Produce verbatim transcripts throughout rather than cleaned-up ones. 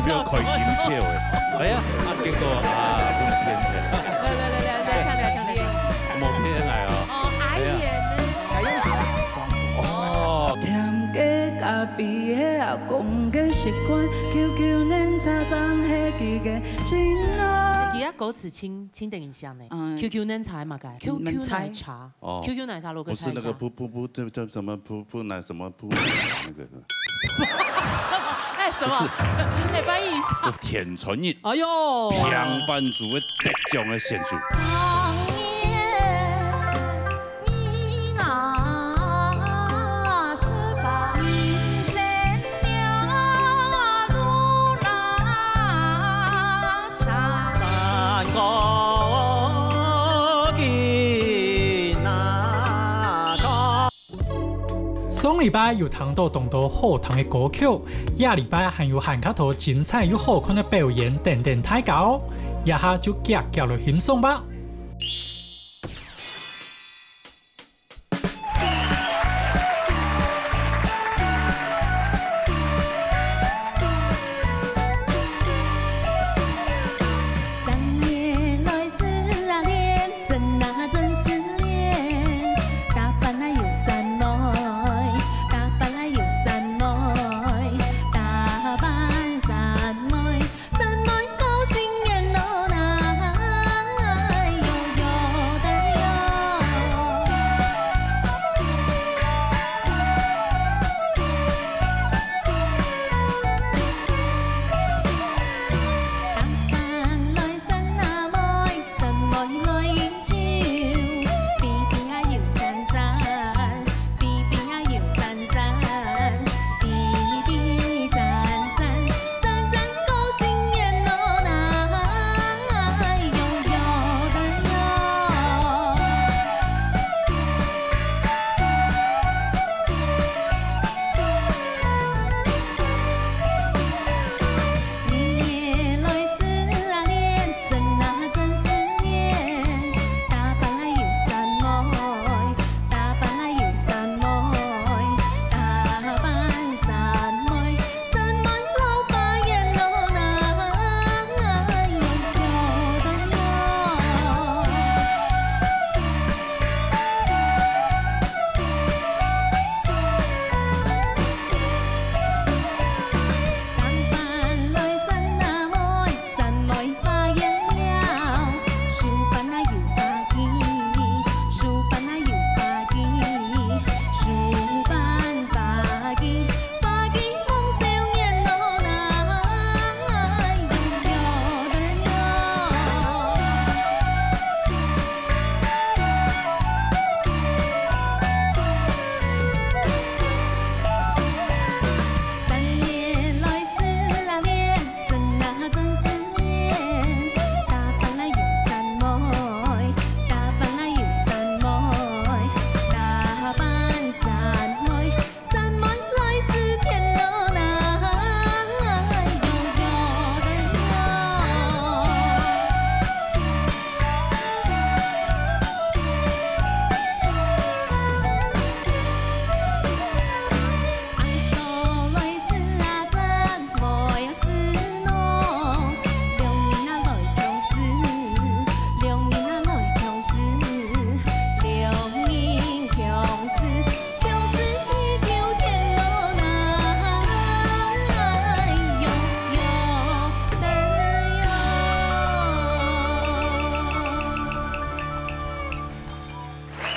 要開金票誒。哎呀，啊，結果啊，分騙了。來來來來來，搶了搶了搶了。無騙𠊎哦。哦，哎呀。哎呀呢？哦。甜个咖啡係阿公个習慣，QQ奶茶站係佢个真愛。佢个歌詞清清等一下呢。嗯。QQ奶茶嘛个，QQ 奶茶。 哦，QQ奶茶落个不是那个菜香。噗噗噗，这叫什么噗噗奶什么噗那个。哎，什么？不是。哎，翻译一下。田传人。哎呦。平板族的得奖的选手。上禮拜有聽到當多好聽个歌曲，這禮拜還有還較多精彩又好看个表演等等大家哦，這下就遽遽來欣賞吧。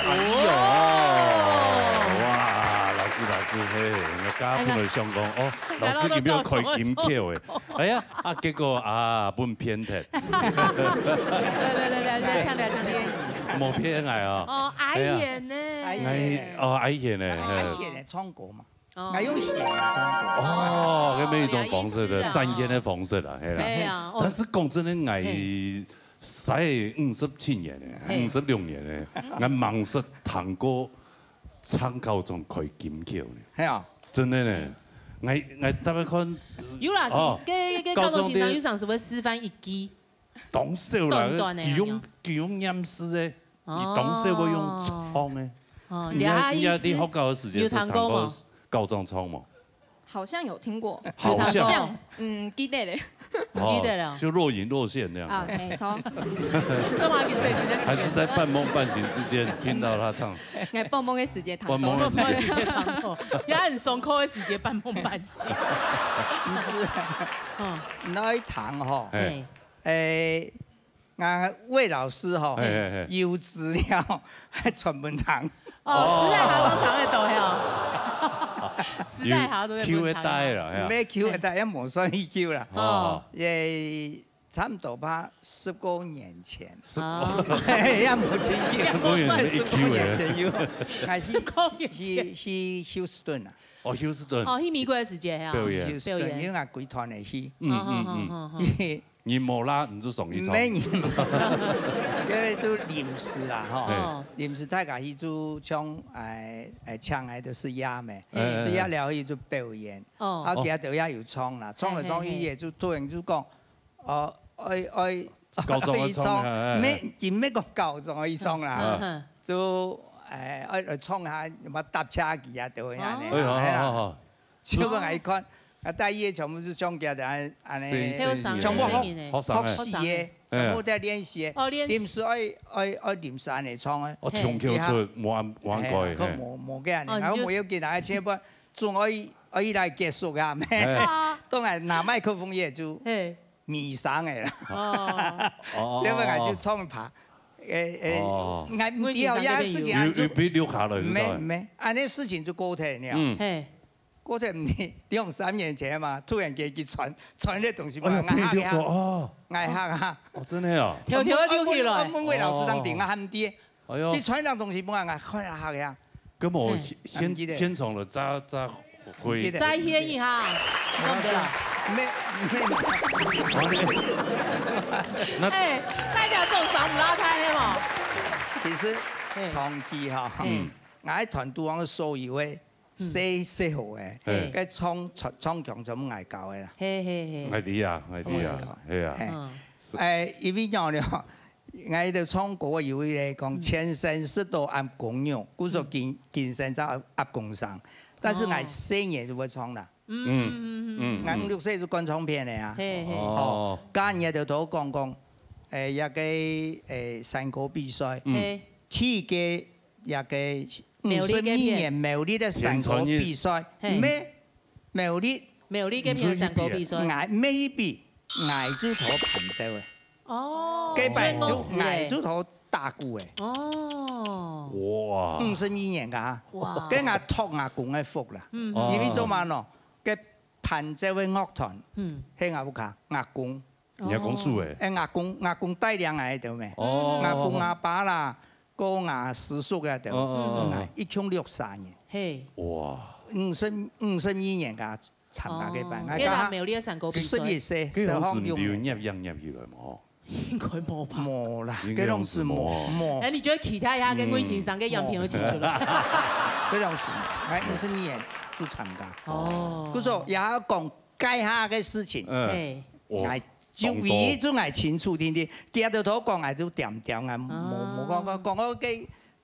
哎喲，哇，老師，老師，嘿，𠊎家本來想講，哦，老師今日要開金票誒。哎呀，啊，結果啊，分騙忒。來來來來來，搶來搶來。無騙𠊎哦。哦，哎呀。哎呀呢。哎，哦，哎呀呢，哦，嘿。哎呀呢，唱歌嘛。哦。𠊎用寫的唱歌。哦，該每一種方式的，哦，有意思啊。展現的方式啦，嘿啦。哎呀，哦。但是講真的，𠊎 使五十七年誒，嘿。五十六年誒，嗯。𠊎吂識聽過唱高中開金曲呢。係啊。真的呢，𠊎，𠊎特別看，有啦，哦，該，該高中先生有常時會示範一句。當少啦，短短的佢用，啊。佢用念詩誒，哦。佢當少會用唱誒。哦，你，你，你學校的時間有聽過嗎？是聽過高中唱無？好像有听过，好像。好像，嗯，记得嘞。你记得了哦就若隐若现那样。啊，没错。这么给谁谁的还是在半梦半醒之间听到他唱，哎，半梦的时间，半梦的时间。也很松口的时间半梦半醒。毋是，嗯，那一堂吼，哎哎，诶，俺魏老师吼哎哎哎，有资料，还传分堂，哦，时代下都堂会抖呀，时代下都会 Q 会分堂带了，哎呀，没 Q 的，也无算一 Q 啦，哦，也差不多吧，十多年前，啊，也无真久，十多年前的一 Q 哎，前有，还是十多年前去去休斯顿啊，哦，Houston，哦，去美国的时间呀，表演休斯顿，表演因为俺归团的去，嗯嗯嗯，嗯，去你无啦，你就送一张，没人，因为都临时啦哈。哦，临时大家去就像哎哎，抢来的是鸭没，哎是鸭了去就表演，哦，啊，其他都也有唱啦，唱了唱去也就突然就讲，哦，哎哎，高中的唱啊哎没，也没讲高中的唱啦，嗯，就哎哎来唱下，什么搭车去啊，都会安尼哎呀，啦，哎啦，好好好，结果来一看，啊，大家全部是唱歌的，安安尼，是还有啥是全部好声音呢？好爽哎，学习的，全部在练习的，哦，练习临时爱爱爱临时安尼唱的。哦，穷 Q 出，无安无安过哎呀，的，佢无无个安尼，哦你就然后我又给大家切换，总可以可以来结束啊，哎当然拿麦克风也就嘿，迷上的啦，哦，哦所以我就唱一趴，诶诶哦，俺唔知道呀，事情有就有被留下来，没没，安尼事情就过去了，嗯，嘿，过去唔知两三年前嘛，突然间去传传个东西，哎呀，被留我吓吓，哦，我吓吓，哦，真的啊，跳跳跳起来我，问魏老师当顶啊，他们爹，哎呦去，传那东西，我吓吓呀，根本我嗯先记得先从了扎扎灰记得再歇一下，对不对啦？没没。那哎，大家总赏唔拉开黑嘛，其实嘿长期哈，嗯俺团都往所以为谁谁好诶，嘿该唱唱唱腔全部俺教的啦。嘿嘿嘿，，idea idea，系啊，嘿嗯，哎，因为讲呢，俺的唱歌有一个讲前生食到阿公肉，故所今今生在阿阿公上，但是俺生也就会唱啦。嗯嗯俺五六岁就灌唱片的啊。嘿嘿，哦哦，，今日就同我讲讲，诶，一个诶山歌比赛，嗯嘿，第一个一个五十二年苗栗的山歌比赛，田传一嘿没苗栗苗栗个苗栗山歌比赛，俺每一比，俺就同伴奏诶，哦，该班就真的是欸俺就同打鼓诶，哦，哇，五十二年个哈，哇，跟俺托俺公个福啦，嗯哦因为做嘛喏，该伴奏个乐团，嗯，系俺屋下，俺公，你要讲述哎，诶，俺公俺公带领来的咩？哦，俺公阿爸啦，个俺师叔个都，哦哦哦嗯一共六三年，嘿，哇，五十五十二年个参加个班，哦俺这个苗栗个山歌比赛，十一岁，这好像是有十六年，捏样捏起来嘛吼，应该无吧？无啦，应该这种是无是无无哎，，你觉得其他呀，跟魏先生个样品有请出来？这种是，哎，五十二年就参加，哦，故所也要讲该下个事情，嗯，嘿，哇哎，就唯一就爱清楚定定，其他都同讲哎就点点啊，无无讲讲讲个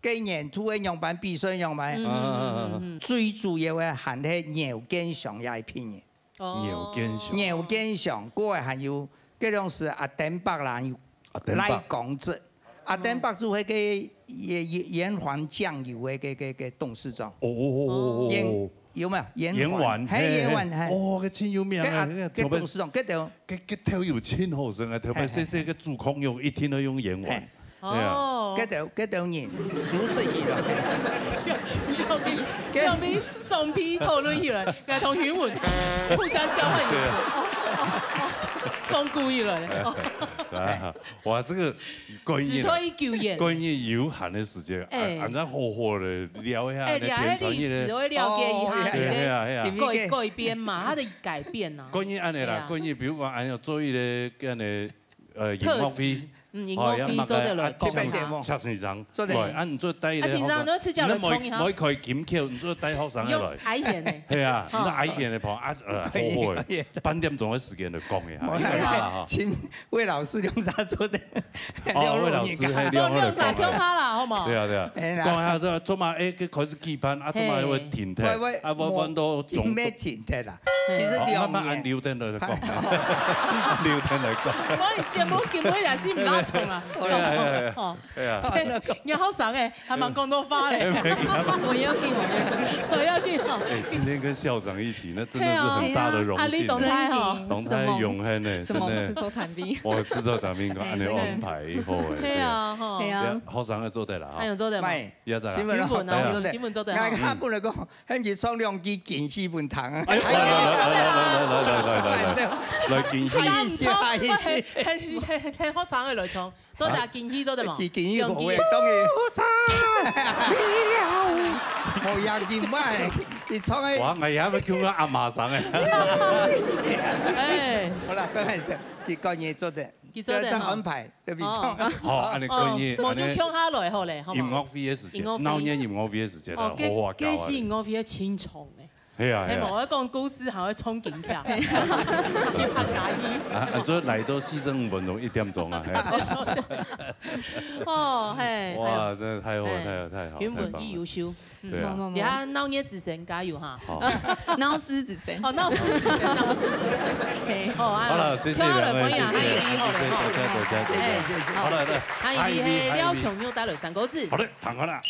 个年度个样板比赛样板，嗯嗯嗯嗯，最主要个还系牛建祥也一批人。哦牛建祥牛建祥，过来还有，这种是阿登伯啦，有阿登伯赖公子，阿登伯就那个圆圆环酱油的个个个董事长，哦哦哦哦圆哦，有没有？圆圆环嘿，圆环嘿。哦，个真有名啊，个啊，那个个董事长，个头，个个头有青好生啊，特别细细个主控用，一听都用圆环，对啊，哦个，头，个头人，阻止起来。要比要比总比讨论起来，来同云文互相交换一次，哦哦哦，巩固起来，哦啊，哇，这个观念死脱一九眼，观念有限的时间，哎啊，俺再好好的聊一下，哎，聊下历史，我了解一下哦你对啊，个对啊，因为改改变嘛，他的改变呐，关于安尼啦，对啊关于比如讲，安尼做一个安尼呃，音特乐会质，嗯，音樂會做得來講嘛。啊，請先生，做得。來，啊，你做帶一個學生，啊，先生，你直接來唱一下。你莫，莫開金口，你做帶學生个來。用矮眩的。係啊，你做矮眩个朋友，啊，呃，好好个，可以，可以。半點鐘个時間就講一下，無啦，好啦，哈。請魏老師兩儕做得。哦，魏老師，嘿，兩儕講一下。兩儕共下啦，好無？對啊，對啊。哎啦。講一下，做，做麼，哎，開始舉辦，啊，做麼會停忒？嘿。喂，喂，啊，我，我都總，今天停忒啦。 其實哦，慢慢按流程來講，按流程來講。我哋節目根本也是毋拉長啊，哎呀，哎呀，哎呀。哦。哎呀。對，你好爽欸，還蠻講到話嘞。哎，沒有。我要緊，我要緊。我要緊哦。哎，今天跟校長一起，那真的是很大的榮幸。對啊，啊，你當大哦。當大榮幸呢，什麼？真的。什麼？我是說坦白。我知道坦白講，哎，按呢安排以後，哎，對啊，吼。對啊。對啊，好爽个做得啦，哈。還有做得嗎？ 也在啦。新聞啊，新聞啊，對啊。新聞做得啊。𠊎下本來講，喊佢唱兩句京戲分聽啊。哎喲，來，來，來，來，來，來，來，來，來，京戲。唱一下，唱一下。很，很，很，很好聽个來唱，做得啊，京戲做得無？京，京戲好欸，用京，當然。無要緊嘛，你唱个。哇，𠊎也要叫阿媽上欸。哎。好啦，不好意思，佢講嘢做得，佢做得哈。這樣安排。 特別唱。哦。好，恁呢哦，可以，無就共下來好咧，好無？音樂會个時間，音樂會。鬧熱音樂會个時間，哦，好好搞啊。該，該係音樂會个清唱呢。係啊，係啊。係無，我講故事還會唱緊跳，一拍加一。啊，啊，所以來到四十五分鐘，一點鐘啊，係啊。哦，係，哇，哎喲。真的太好了，哎，太好，太好，雲文太棒了。藝優秀。 嗯，對啊。你看鬧熱之神加油哈。好。鬧事之神。哦，鬧事之神，鬧事之神。嘿。好啊，好了，謝謝兩位，漂亮的朋友，謝謝，還有一位好了，謝謝大家，大家，大家。哎，好。好了，來，還有一位，還有一位。廖瓊又帶了三個字。好的，趕快啦。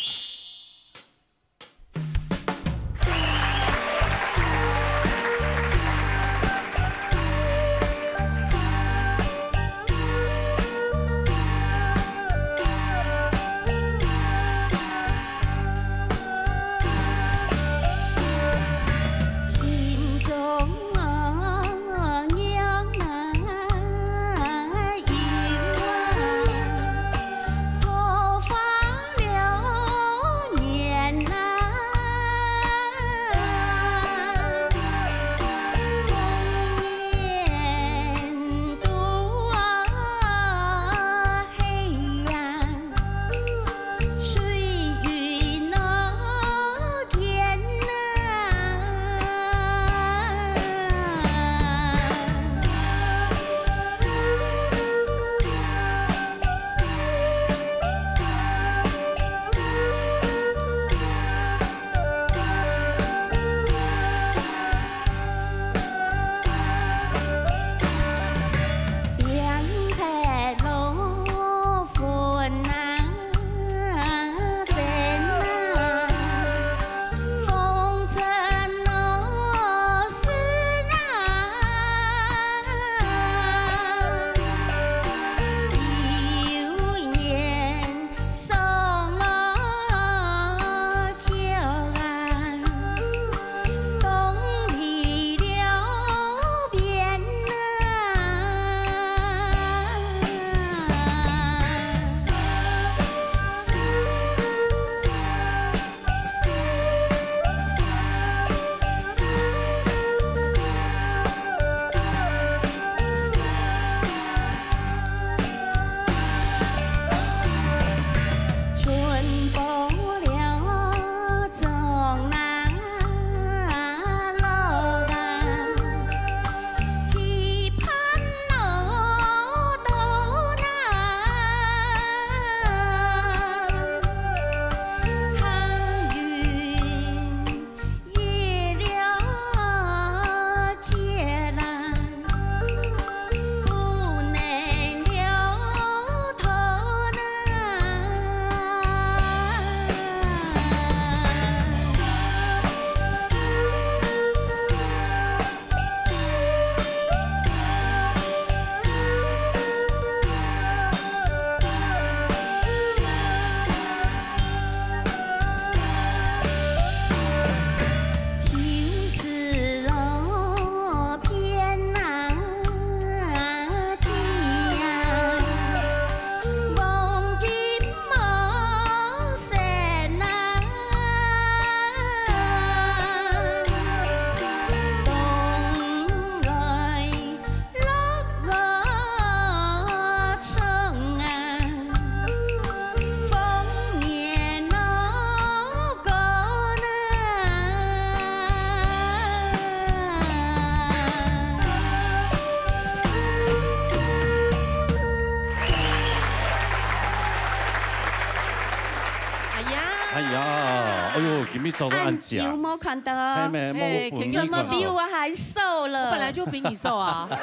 你走到恁假。按久没看到。还没，没，哎，没，没，怎么比我还瘦了？我本来就比你瘦啊。怎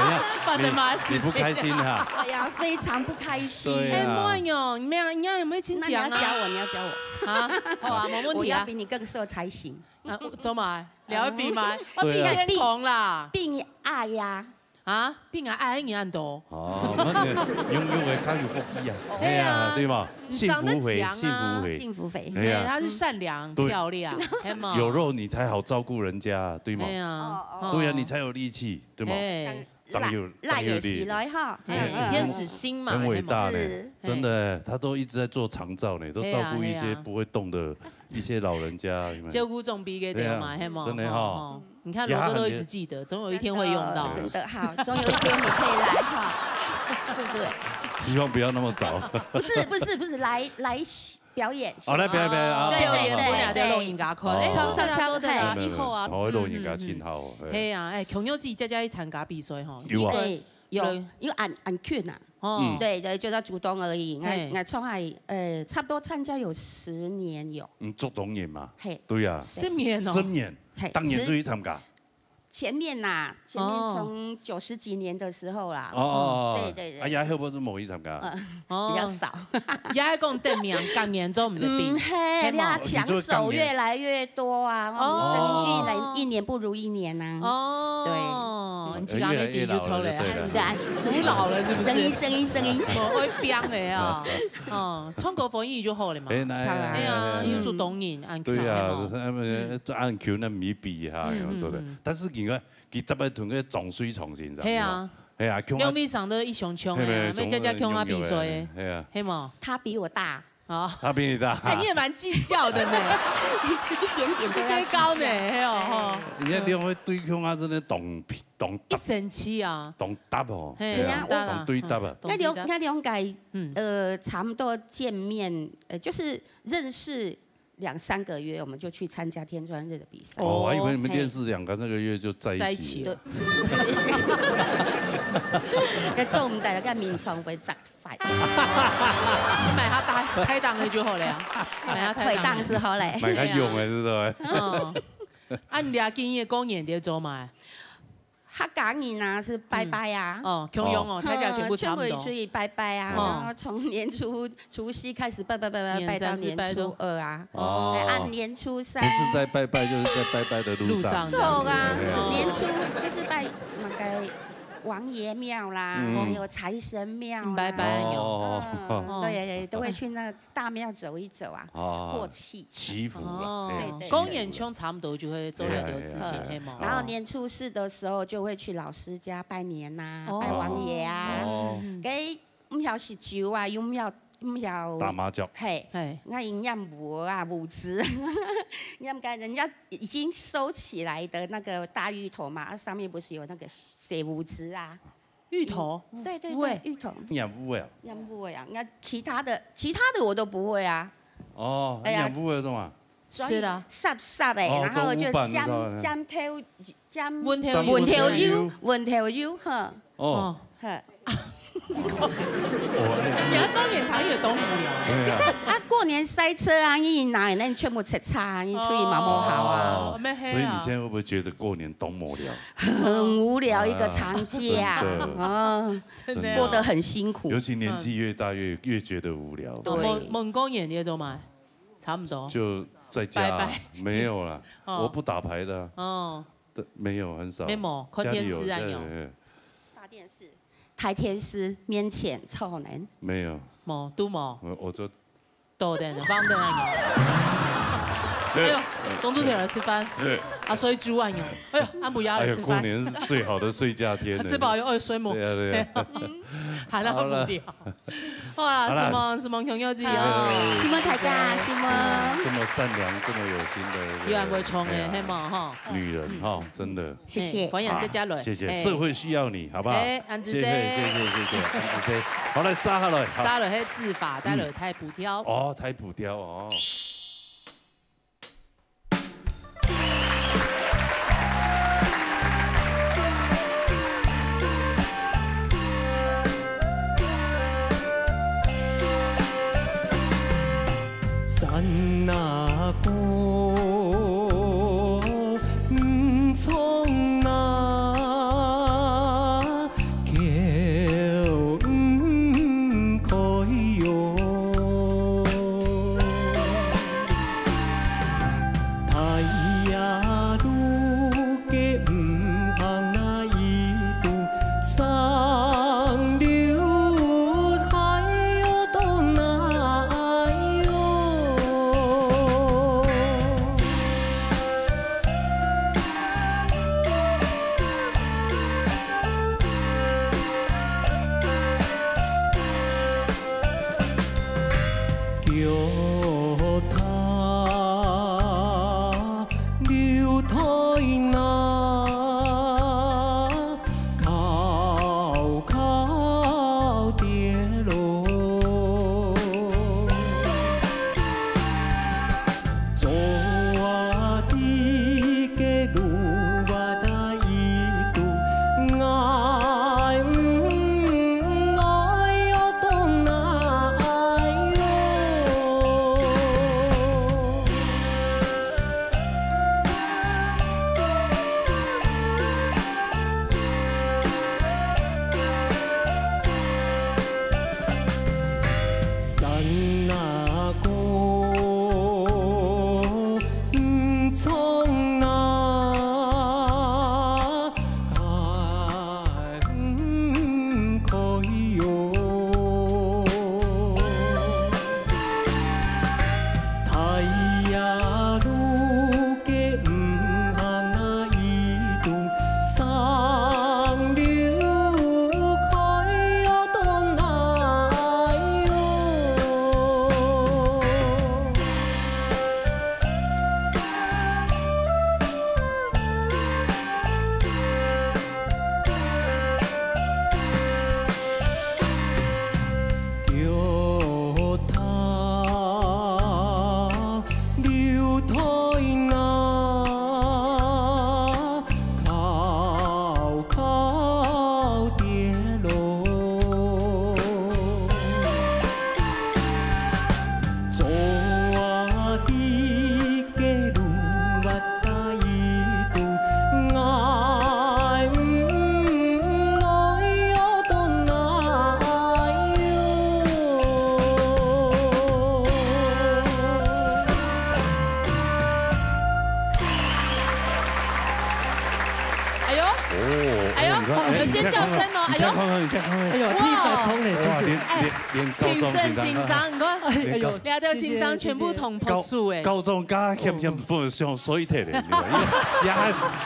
样？发生什么事情？你，你不开心哈？哎呀，非常不开心。对啊。哎，莫哟，你们，你要有没有请讲啊？那你要教我，你要教我。啊，好啊，没问题啊。我要比你更瘦才行。啊，我，怎么啊？你要比吗？我比对啊。天空啦。比你矮呀。啊，比我矮，你很多。哦，那个拥有的较有福气啊。对啊。哎呀，对嘛？你长得强啊。幸福肥，幸福肥。幸福肥。哎呀。哎，他是善良、对。漂亮，嘿嘛。有肉你才好照顾人家，对吗？哎呀，哦，哦。对啊，你才有力气，对吗？哎。长有，辣，辣也起来哈。长有力。哎，嗯，嗯。天使心嘛，很伟大呢，嘿嘛。是。真的，他都一直在做长照呢，都照顾一些不会动的一些老人家，对啊，对啊。有没有？照顾重病个对啊，对嘛，嘿嘛，真的哈。吼，吼。你看罗哥都一直记得，总有一天会用到。真的哈，总有一天你可以来哈，对不对？希望不要那么早。不是，不是，不是，来，来表演。好，来表演，表演，好，对，好，对，好，好。对，对，对。我们要老人家看，哦。哎，做得啦，做得啦，嘿。一号啊，好，老人家信号哦，嗯，嗯，嗯。嘿。嘿啊，哎，琼瑶姐姐姐去参加比赛吼，有啊。你个哎，有，对。有按，按圈啊。哦。嗯。对，对，就在竹东而已。我，嘿。我从来，呃，差不多参加有十年有。嗯，竹东人嘛。嘿。对啊。十年哦。十年，嘿，当年就去参加。十，前面呐，前面哦。从九十几年的时候啦。哦，哦，哦。对，对，对。啊，也后尾就无去参加。嗯，哦。比较少。也还讲得名，当年做毋得比，嗯，嘿，嘿嘛。你啊，抢手越来越多啊，哦，你做当年。哦。我们生育来一年不如一年啊。哦。对。你自家要抵就出来啊。越来越老了就对了。对啊。服老了是不是？声音，声音，声音。我会变的啊。哦，唱歌方言就好了嘛。哎，那，唱啊。哎呀，哎呀，又做当年，按唱，对啊，嘿嘛。他们，嗯。按球那米比哈，嗯，有没有做的？嗯，嗯。但是你看，佢特别同个庄水创新上，嘿啊。嘿啊，共下两位上都一相像的啊，嘿，嘿，要姐姐共下比赛的，相，嘿啊。嘿嘛。他比我大。哦。他比你大。哎，你也蛮计较的呢。一点点都要计较。一堆高呢，嘿哦，吼。人家两位对抗啊，真的当，当搭。一生气啊。当搭哦。嘿，嘿啊，当搭啊，当对搭啊。嗯，当对搭。那两，那两个，嗯。呃，差不多见面，呃，就是认识两三个月，我们就去参加天穿日的比赛。哦，我还以为你们认识两个，嘿。那个月就在一起了。在一起了。对。該做毋得，該眠床會砸壞。買下大，大档的就好了呀。買下大档的。回档是好嘞。买較勇的，是不是？哦。啊，你倈今年過年在做麼个？ 客家人啊，是拜拜啊。嗯。哦，共樣哦，嗯。大家全部差不多。嗯，全部出去拜拜啊，哦。然后从年初，除夕开始拜拜拜拜，年三十拜到年初二啊。拜到。哦。哎，啊，年初三。不是在拜拜，就是在拜拜的路上。路上这样子。走啊，哎。年初就是拜那个王爷庙啦，嗯。还有财神庙啦。嗯，拜拜哟。哦。嗯，哦。对，都会去那个大庙走一走啊，哦。过气。祈福啦，哦，哎，对，对。过年前差不多就會做這條事情，哎呀，哎呀。嘿嘛。然后年初四的时候就会去老师家拜年呐，哦。拜王爷啊。哦。嗯。該毋曉食酒啊，又毋曉，毋曉打麻将。嘿，嘿。那人家五啊，五子，人家人家已经收起来的那个大芋头嘛，啊，上面不是有那个写五子啊？芋头？对，对，对，芋头。你养乌的啊？养乌的啊，那其他的，其他的我都不会啊。哦，哎呀。你养乌的是吗？ 所以是啦。煠煠的，哦，然后就做烏粄，你知道吗？尖，尖頭，尖，雲頭油。雲頭油，雲頭油，哈。哦。哈。哦，你還當然台語當無聊。對啊。啊，過年塞車啊，你哪能全部塞車啊，你出去嘛無好啊。哦，哦，沒黑啊。所以你現在會不會覺得過年當無聊？很無聊一個長假，啊，真的。啊，真的哦。過得很辛苦。尤其年紀越大越，嗯。越覺得無聊。對。問，問過年你在做麼个？ 差不多。就在家啊，拜拜。沒有啦，哦。我不打牌的啊。哦。對，沒有，很少。沒有，看電視啊，家裡有，有。家裡有。大電視，台電視面前臭人。沒有。無，都無。我，我就多的，放的那个。哎呦，公主铁来吃饭。對。啊，所以煮啊，有。哎呦，安不压来吃饭。哎呦，過年是最好的睡覺天呢。吃飽又，哎，睡目。對啊，對啊。還要無聊。好啦，好啦。承蒙，承蒙瓊瑤姐哦。好，承蒙大家，承蒙。這麼善良，這麼有心的一個，有人會唱的，哎呀，嘿嘛，吼。女人，嗯。吼，真的。謝謝。哎，歡迎大家來。好，謝謝。哎。社會需要你，好不好？哎，恁仔細。謝謝，謝謝，謝謝，恁仔細。好，來，續下來，好。續下來，係志發，帶來大埔調。嗯。哦，大埔調哦。那高高跌落。昨日个路，我的一路，我毋愛到哪喲。 山啊高，毋錯啊，啊，毋可以喲。太陽落个毋行啊，一路上流開喲，到哪喲？ 腳踏流水啊，高高跌落。昨日个路，我 哎喲，哦，哎喲，哎喲，你看，哎，有尖叫聲哦，你再看看，哎喲。你再看看，你再看看。哎喲，哇，第一擺衝呢，哇，真是。連，連，連高中生啊。評審先生，你看，哎喲，這兜先生全部同步數哎。高，高中加險險分上衰退咧，你看，也，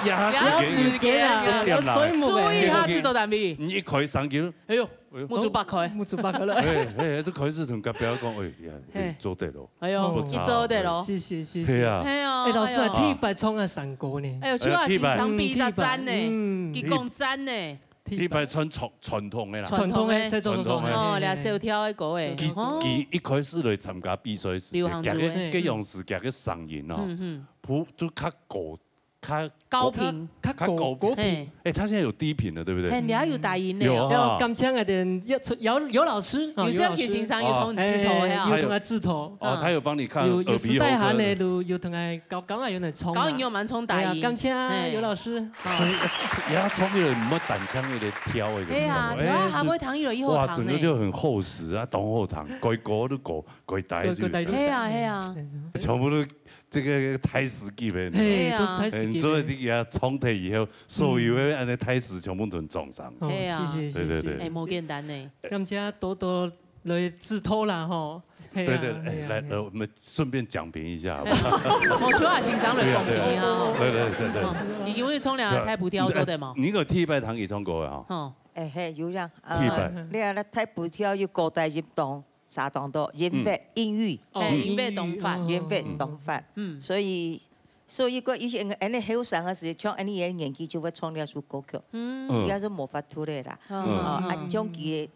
也，也，也時間啊，點來。注意哈，製作單位。你一開聲就，哎喲，哎喲。目珠擘開。目珠擘開了。哎，哎，這開始同隔壁講，哎呀，嘿。哎，做得咯。哎喲，不差哦。一做得咯。謝謝，謝謝。係啊。係啊，哎，老師啊，哎喲。第一擺唱啊山歌呢。哎喲，就啊，哎喲，第一擺。先生比較讚呢，嗯，佢講讚呢。第一擺唱傳，傳統的啦。傳統的，傳統的。在做傳統的。哦，喲，小調的歌誒。佢，哦。佢一開始來參加比賽時，流行組的。佢个，佢个樣式，佢个聲音哦，嗯，嗯。普，就較高，較高頻。較高，較高頻。高頻。嘿。哎，他現在有低頻了，對不對？嘿，你還有低音呢。有啊。要感謝𠊎等姚，姚，姚老師，啊，有時候姚老師。有先生有同你指導，哎，係啊。有同𠊎指導。哦，他有幫你看有，有耳鼻喉科的。時代寒的，有，有同𠊎 搞，搞啊有點衝啊。搞你有蠻衝大音。哎呀，感謝啊，嘿。尤老師。所以，也衝起來毋會單淨一個調一個。哎呀，哎，調下會彈一個以後哇，彈呢。整個就很厚實啊，當好彈，改歌都改，改大改，改大。哎呀，哎呀。全部都這個大師級的。嘿，哎呀。都是大師級的。哎，你做一個也衝退以後，所有的按呢大師全部都撞上。哦，哎呀。謝謝，對，對，對。謝謝。哎，無簡單呢。感謝多多 來指導啦吼。嘿啊，對，對，哎，嘿啊，來，嘿啊。來，我們順便講評一下，好不好？無錯啊，先生來講評啊。對啊，對啊。對，對，是，對，是。哦，你因為從兩個大埔調做的嘛。是啊，你有第一擺聽佢唱歌啊？吼。哎，嘿，有影，呃，第一擺。你看，大埔調有古代音動，啥動作，音樂，嗯。音域。哦，嘿，音樂動法。音域，哦。音樂動法。嗯。所以，所以講，以前，恁呢後生个時，像恁呢个年紀就會唱這首歌曲，嗯。嗯。也是無法度的啦。嗯。哦，嗯。啊，將佢个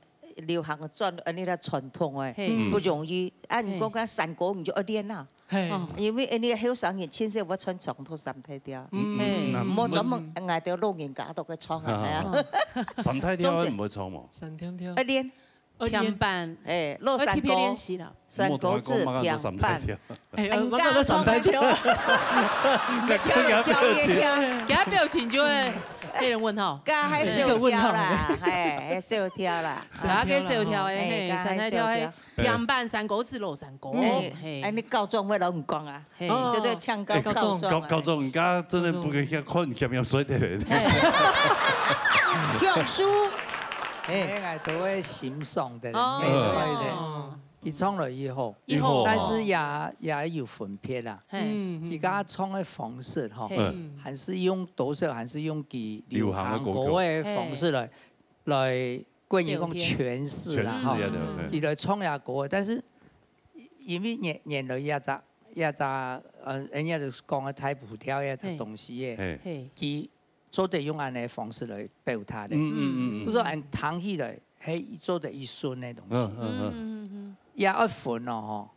流行个轉，恁呢啦傳統个，嘿。嗯。不容易。啊，你講个山歌，你就愛練啊。嘿。哦。因為恁呢後生人，盡少會穿長途三大調。嗯。嘿。嗯。莫專門，嗯。𠊎兜老人家都會唱啊，啊。係啊。哦。三大調你毋會唱無？三大調。愛練。愛練。平板。哎，老山歌。愛特別練習啦。山歌子、平板。莫同我講麼个三大調。 哎，呃，我講到上台跳。你跳了跳也跳，給他表情就會被人問號。該還是有跳啦，哎，還是有跳啦。是啊，該是有跳的，哎，嘿，該還是有跳。三大調，嘿，平板山歌子老山歌，哎，嘿。哎，你高中會摎你講啊，嘿。哦。就對，唱歌哎，高中。高中，高中，人家真的不可以看你，看你睡的人。嘿。教書。哎。哎，都會欣賞的，哦。沒睡的。哦。 佢唱了以後，以後。但是也，也有分別啦。嘿。嗯，嗯。佢个唱个方式吼，嘿。嗯。還是用，多少還是用佢流行歌个方式來，嘿。來跟你講詮釋啦，吼。詮釋一下，對，對。佢來唱也歌，但是因為原，原來也隻這隻，呃，人家就講个大步調這隻東西个，嘿。嘿。佢做得用恁呢个方式來表達个。嗯，嗯，嗯，嗯。毋過恁聽起來，係做得一順个東西。嗯，嗯，嗯。嗯，嗯，嗯。也愛分哦，吼。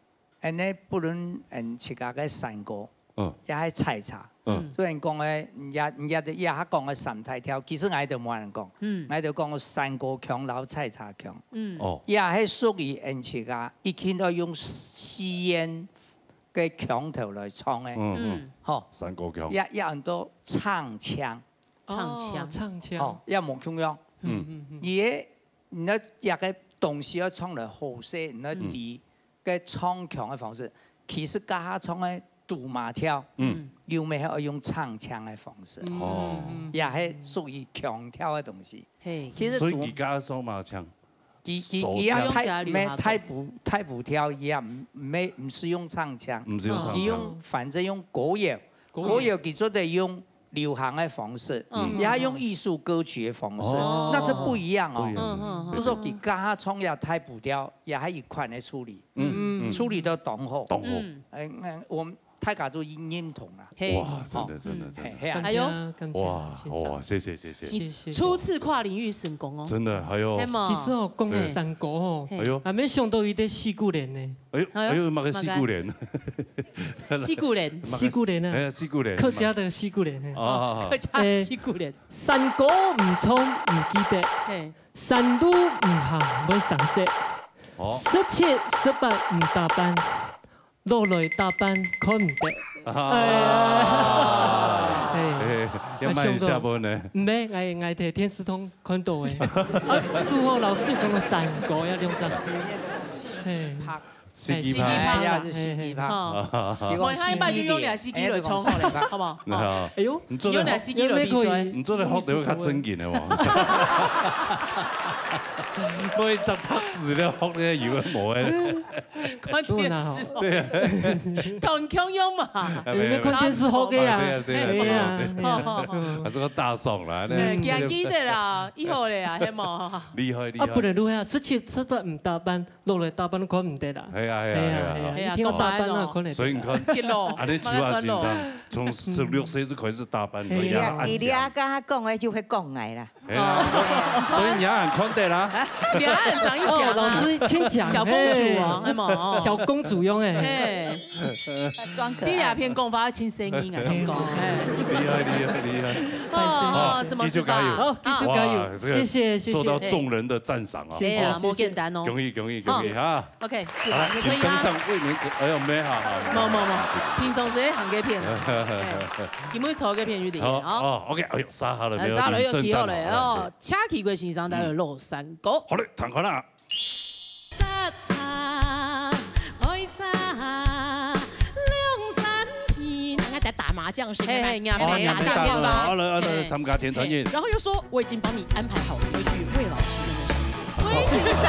恁呢不論𠊎自家个山歌，嗯。也係採茶。嗯。雖然講个，也，也，也較講个三大調，其實𠊎都無恁講。嗯。𠊎就講山歌腔摎採茶腔。嗯。哦。也係屬於𠊎自家，一定愛用四縣 个腔調來唱个。嗯，嗯。嗯。吼。山歌腔。也，也安到唱腔。唱腔。哦，唱腔。吼，也無共樣。嗯。嗯，嗯，嗯。佢个，你這个東西愛唱來好勢，你知个唱腔个方式，其實這下唱个都馬調，嗯。又乜係愛用唱腔个方式。哦。嗯，嗯，嗯。也係屬於腔調个東西。嘿。其實都所以佢家說嘛腔。 佢，佢，佢也大，用佢个流行歌。大步，大步調，佢也毋，毋係，毋使用唱腔。毋使用唱腔。佢用，反正用歌謠，歌謠。歌謠佢做得用流行个方式，嗯。也用藝術歌曲个方式，哦。那這不一樣哦。不一樣。嗯，嗯，嗯。就係佢家下唱也大步調，也係一款个處理，嗯，嗯。處理到當好。當好。嗯。哎，那我們 大家都認，認同啦。嘿。哇，真的，哦。真的，嗯，真的。嘿，嘿啊。感謝，哎喲。感謝，哇，謝謝。哇，謝謝，謝謝。你初次跨領域成功哦。真的，哎喲。係無？其實哦，講到山歌哦，嘿。哎喲。還沒想到有一個四句聯呢。哎喲，哎喲，哎喲，麼个四句聯？四句聯。四句聯啊。哎，四句聯。客家的四句聯，嘿。啊。客家四句聯。欸，山歌毋唱毋記得，嘿。山路毋行會生銹。哦。十七、十八毋打扮， 落來打扮看毋得。啊。哎呀。哎，哎，要賣一下無呢？毋係，𠊎，𠊎在電視上看到个。啊，拄好老師講个山歌，要兩隻字。嘿。四季拍。哎，四季拍啦。哎呀，就四季拍。哦。你講問下一擺就用這四季來唱，四季拍。好不好？哦。好。哎喲，你做得，用這四季來比賽。你做得學得較正經个哦。我一隻拍子了，學个有个無个。 看電視哦。對啊。同共樣嘛。有沒有看電視學个啊？啊，對啊，對啊，對啊，對啊。好，好，好。嗯。還是个大爽啦，那哎，記得啦，以後咧啊，係無？厲害，厲害。啊，不然如何啊？十七、十八毋打扮，落來打扮看毋得啦。係啊，係啊，係啊，係啊，係啊。係啊，一定要打扮啊，講白哦。看得得啦。所以你看，激怒，啊，你手下先生，從十六歲就開始打扮，哎呀，哎呀，你啊，你啊，剛剛講个就會講來啦。 哎呀，哦。所以你也很看得啦。你也很上一講啊。哦，老師，請講。小公主哦，嘿。係無？哦。小公主用哎。嘿。裝可愛。你兩片講話要清聲音啊，敢講？嘿。厲害，厲害，厲害。哦，哦，什麼繼續加油。好，繼續加油。哇，這個謝謝，謝謝。受到眾人的讚賞啊。謝謝，哎呀，謝謝。無簡單哦。恭喜，恭喜，恭喜哈。 OK，好了，請登上衛冕閣，哎喲，沒，好，好，無，無，無，平常時行該片啊，哎，今晡日坐該片有點，好，好。哦，OK，哎喲，殺好了沒有？哎，殺好了又提好了，李正站好了，哦，車騎過先生，大家落山歌。好嘞，聽看啦。哎，大家打麻將是吧？嘿，嘿，打麻將。好，來，來，來，參加天團夜。然後又說我已經幫你安排好歌曲，魏老師的那首 為啥？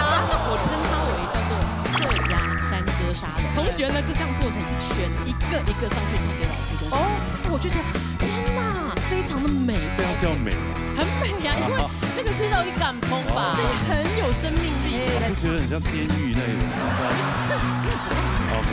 我稱它為叫做客家山歌沙龍。同學呢，就這樣坐成一圈，一個一個上去唱給老師聽。哦。我覺得，天哪，非常的美。這樣叫美嗎？很美啊，因為那個是，吃到一感通吧。聲音很有生命力。哎，來唱。不覺得很像監獄那一種？不是，你很不要。OK。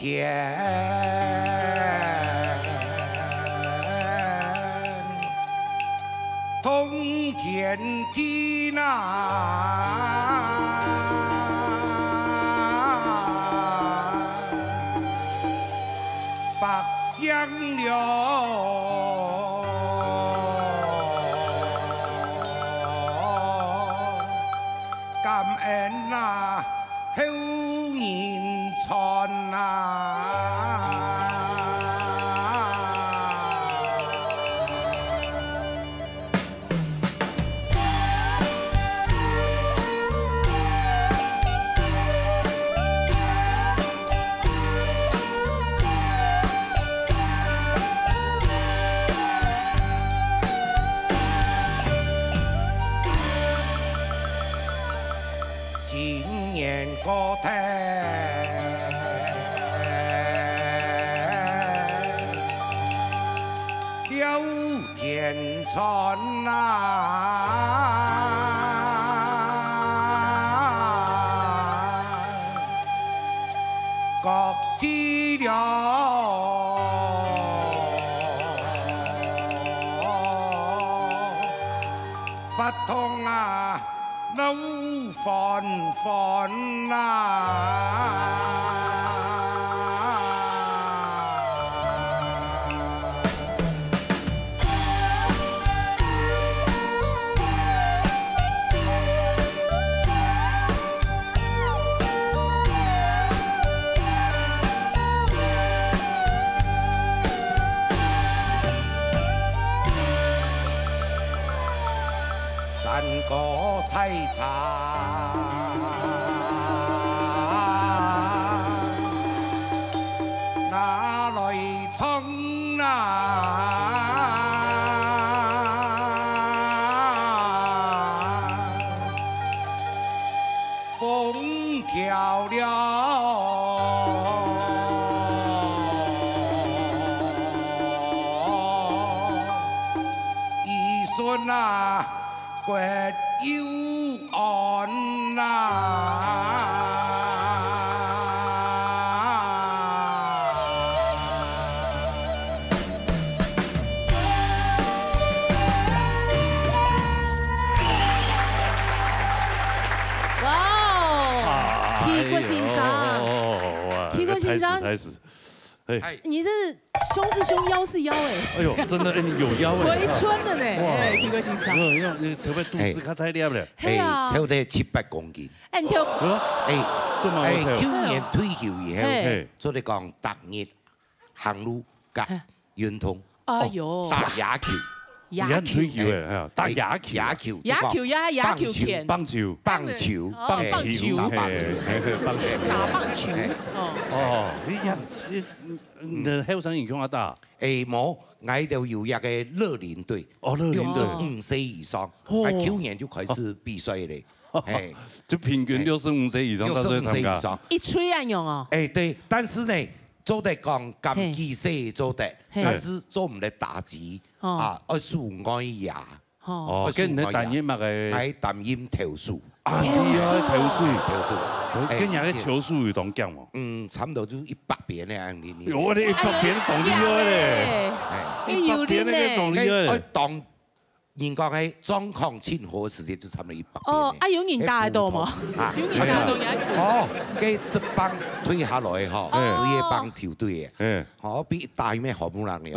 天，通天地呐，百姓了，感恩呐。 后人传啊。新年过天，了天穿啊。 各地了，发通啊，闹翻翻啊。山歌采茶，拿来唱啊。 风调了，雨顺啊，国又安呐。 哇哦，皮骨先生，哎呦，哇，皮骨先生，太死，太死。哎。你这是胸是胸，腰是腰哎。哎呦，真的，哎，你有腰哎。回春了呢，哇。哎，皮骨先生。哎呦，你特别肚子看太亮了。嘿啊。哎，超过七百公斤。哎，你就，哎呦，哎，这么好笑。哎，去年退休以后，嘿。做得讲，逐日 行路、甲、嘿。运动，哎呦。哦，打野球。野球。你很退休哎，哎，打野球啊。哎，野球，野球呀，野球棒球，片。棒球。棒球，哦，棒球，哎，打棒球，嘿，嘿，嘿，棒球。打棒球，嘿。哦。哦，你看，你，你的后生人跟我打。哎，无，𠊎都有一个乐龄队，哦，乐龄队。六十五岁以上，哦。哎，去年就开始比赛了，哎。就平均六十五岁以上到这参加。六十五岁以上。一岁恁样哦。哎，对，但是呢， 做得讲，敢技术做得，嘿。但是做毋得打擊，哦。啊，愛守外野。哦。哦，愛守外野。該你擔任麼个？𠊎擔任投手。啊，投手。你愛投手。投手。哦，哎，跟人家个球速有當強哦。嗯，差不多就一百遍那样，你，你。有，我的一百遍當厲害嘞。哎，哎，一百遍那个當厲害嘞。哎，愛當 人講，哎，狀況盡好个時節就差不多一百遍哦，呢。啊，有人打得到無？哎，普通啊。有人打得到你？哦，該職棒退下來吼，哎。職業棒球隊个，哎。吼，比打咩好不人了。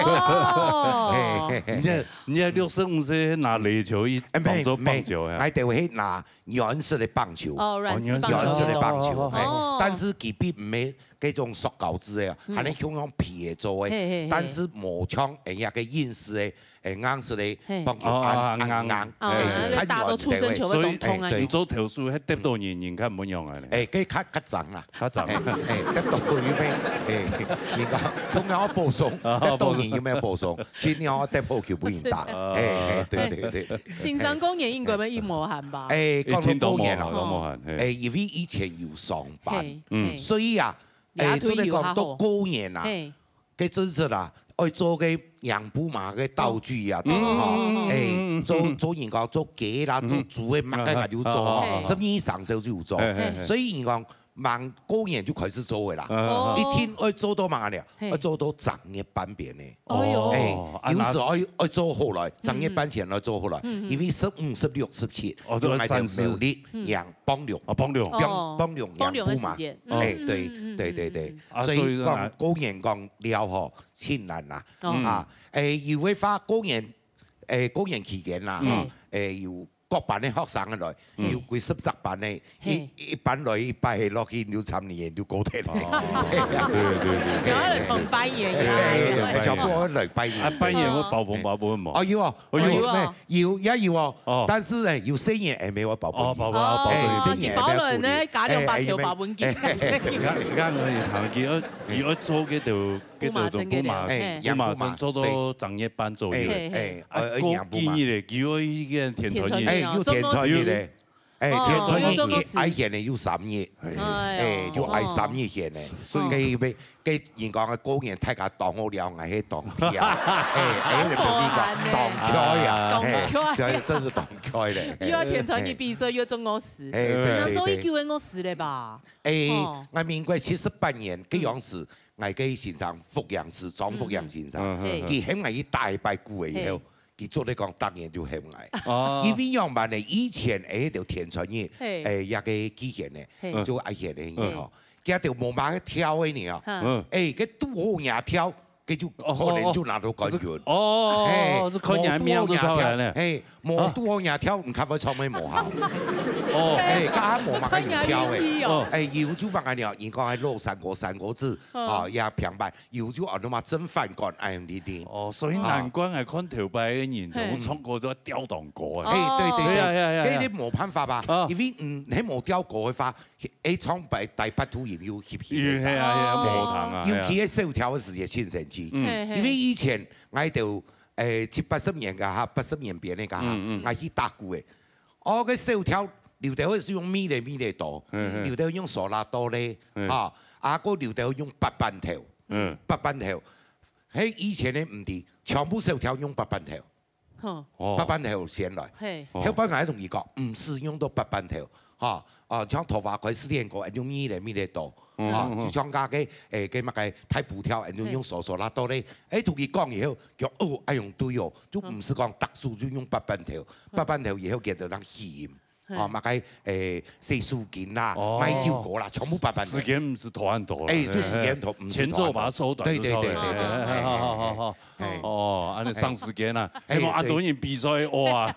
哦。嘿，嘿，嘿。你這，你這六十五歲拿壘球一，哎，當做棒球啊。沒，沒，𠊎兜係拿軟式个棒球。哦，軟式棒球。軟式个棒球，哦。哎，哦。但是佢比毋係該種塑膠製个啊，嗯。還係用皮个做个，嘿，嘿，嘿。但是無像人家个硬式个 哎，硬式个嘿。棒球，哦，硬，硬，硬，硬。哦，哎，那個打到觸身球會痛痛啊。所以，哎，對。你做投手，還得到人，人看不用啊嘞。哎，該較，較長啦。較長。哎，哎，得到有咩？哎，人家，有咩好補充？啊，得到人有咩補充？去你好得好球不贏打。補充。哎，哎，對，對，對，對。先生講嘢應該乜一模一樣吧？哎，講到過年啊，一定都無，都無閒，嘿。哎，因為以前有上班，嘿，嗯。嘿。所以啊，哎，也退休較好。做得講到過年啊，嘿。 該陣時啦，愛做該養步馬个道具啊，嗯。吼，嗯，嗯，嗯，哎，嗯，嗯，做，嗯。做人家做雞啦，嗯。做豬个，麼个就做，嗯。嗯。十二生肖就有做。嘿，嘿，嘿。所以人講，吂過年就開始做个啦。哦。一定愛做到麼个呢？嘿。愛做到正月半邊个。哎喲。哎，哦，啊，有時愛，愛做好來，正月半前愛做好來，嗯。因為十五、十六、十七，哦，就愛三四。有𠊎兜廟裡，嗯。迎放龍。哦，放龍。哦，放，放龍迎魩嘛。放龍个時間。哎，嗯，對，嗯，嗯，對，對，對。嗯，嗯，嗯。啊，所以講，所以說啊，過年講尞吼，盡難啦。哦。啊，哎，有个話過年，哎，過年期間啦，嗯。哈，哎，有 各班个學生來，嗯。有幾十隻班个，嘿。一，一班來一擺，係落去就三年就過忒了。哦，對，對，對，對。然後來同拜年呀。哎，哎，哎，全部來拜年。啊，拜年會包紅包分無？哦，有哦，哦，有哦。有，也有哦。哦。但是呢，有細人還無包紅包。哦，包，包，包，哎，包。細人還無包。哦，你包了呢，加兩百條包紅包。哎，哎，哎。你看，你看，你看，佢愛，佢愛做个都 該都都補馬，哎，補馬生做到正月半左右。哎，哎，啊，哎，哎，過幾日咧，佢愛一個天穿日。天穿日哦，哎，又天穿日咧。哎，哦，天穿日，又做過事。愛還个又三日。哎喲。哎，又愛三日還个。所以該，該人講个過年大家當好尞，𠊎係當忝。哎，哎，人講當忝啊，當忝啊。哎，真，真係當忝咧。又要天穿日比賽，又做惡事。哎，對，對，對。那做一久个惡事咧吧？哎，哦。𠊎民國七十八年，該樣時， 𠊎个先生復陽師，張復陽先生，嗯，嗯，嗯。佢喊𠊎去打一擺鼓个以後，嘿。佢做得講逐年就喊𠊎。哦。因為仰般呢，以前，哎，就天穿日，嘿。哎，這個祭獻呢，嘿。就愛獻个吼。嗯。佢就無麼个跳个呢，哦。嗯。哎，該堵好若跳，該就可能就拿到冠軍。哦，哦，哦，嘿，哦，係看若命就出來了。無堵好若跳，嘿，無堵好若跳，你看會唱咩無好。哦。哎，該下無麼个人跳个。看若運氣哦。哎，有就麼个呢，人講還落三個，三個字，嗯。啊，也平白。 有就安到嘛正反感，哎，你聽。哦，所以難怪𠊎看頭擺个人，全部唱歌都愛吊當高啊。哎，對，對，對。哎呀，哎呀，哎呀。這個無辦法吧，啊。因為，嗯，你無吊高个話，哎，唱擺大八度音又翕翕个啥。哎呀，哎呀，無通啊，尤其係小調个時節，真神奇。嗯。嘿，嘿。因為以前，𠊎就，哎，七八十年个哈，八十年邊个哈，嗯，嗯。𠊎去打鼓个。 哦，該小調，有兜係用咪來咪來哆，嗯，嗯。有兜用嗦啦哆咧，嗯。哈，啊，還有兜用八班頭，嗯。八班頭。係以前个毋知，全部小調用八班頭。哼。哦。八班頭先來。嘿。哦。後擺𠊎同佢講，毋使用到八班頭，哈，啊，像桃花開四天歌，用咪來咪來哆。 嗯，啊，嗯，嗯。就像該个，誒，該麼个大埔調，就用嗦嗦啦哆咧。誒，同佢講以後，講，哦，恁樣對哦，就毋使講逐首就用八班調，八班調以後佢就當起音。嘿。啊，麼个，誒，洗手巾啦，哦。買酒歌啦，全部八班調。時間毋使拖恁多啦。誒，就時間拖，嘿，嘿。毋使拖恁多。前奏把它縮短就好了。對，對，對，對，對。嘿，嘿，嘿，好，好，好，好。 嘿。哦，恁樣省時間啊。嘿，嘿，無恁多人比賽，對。哇，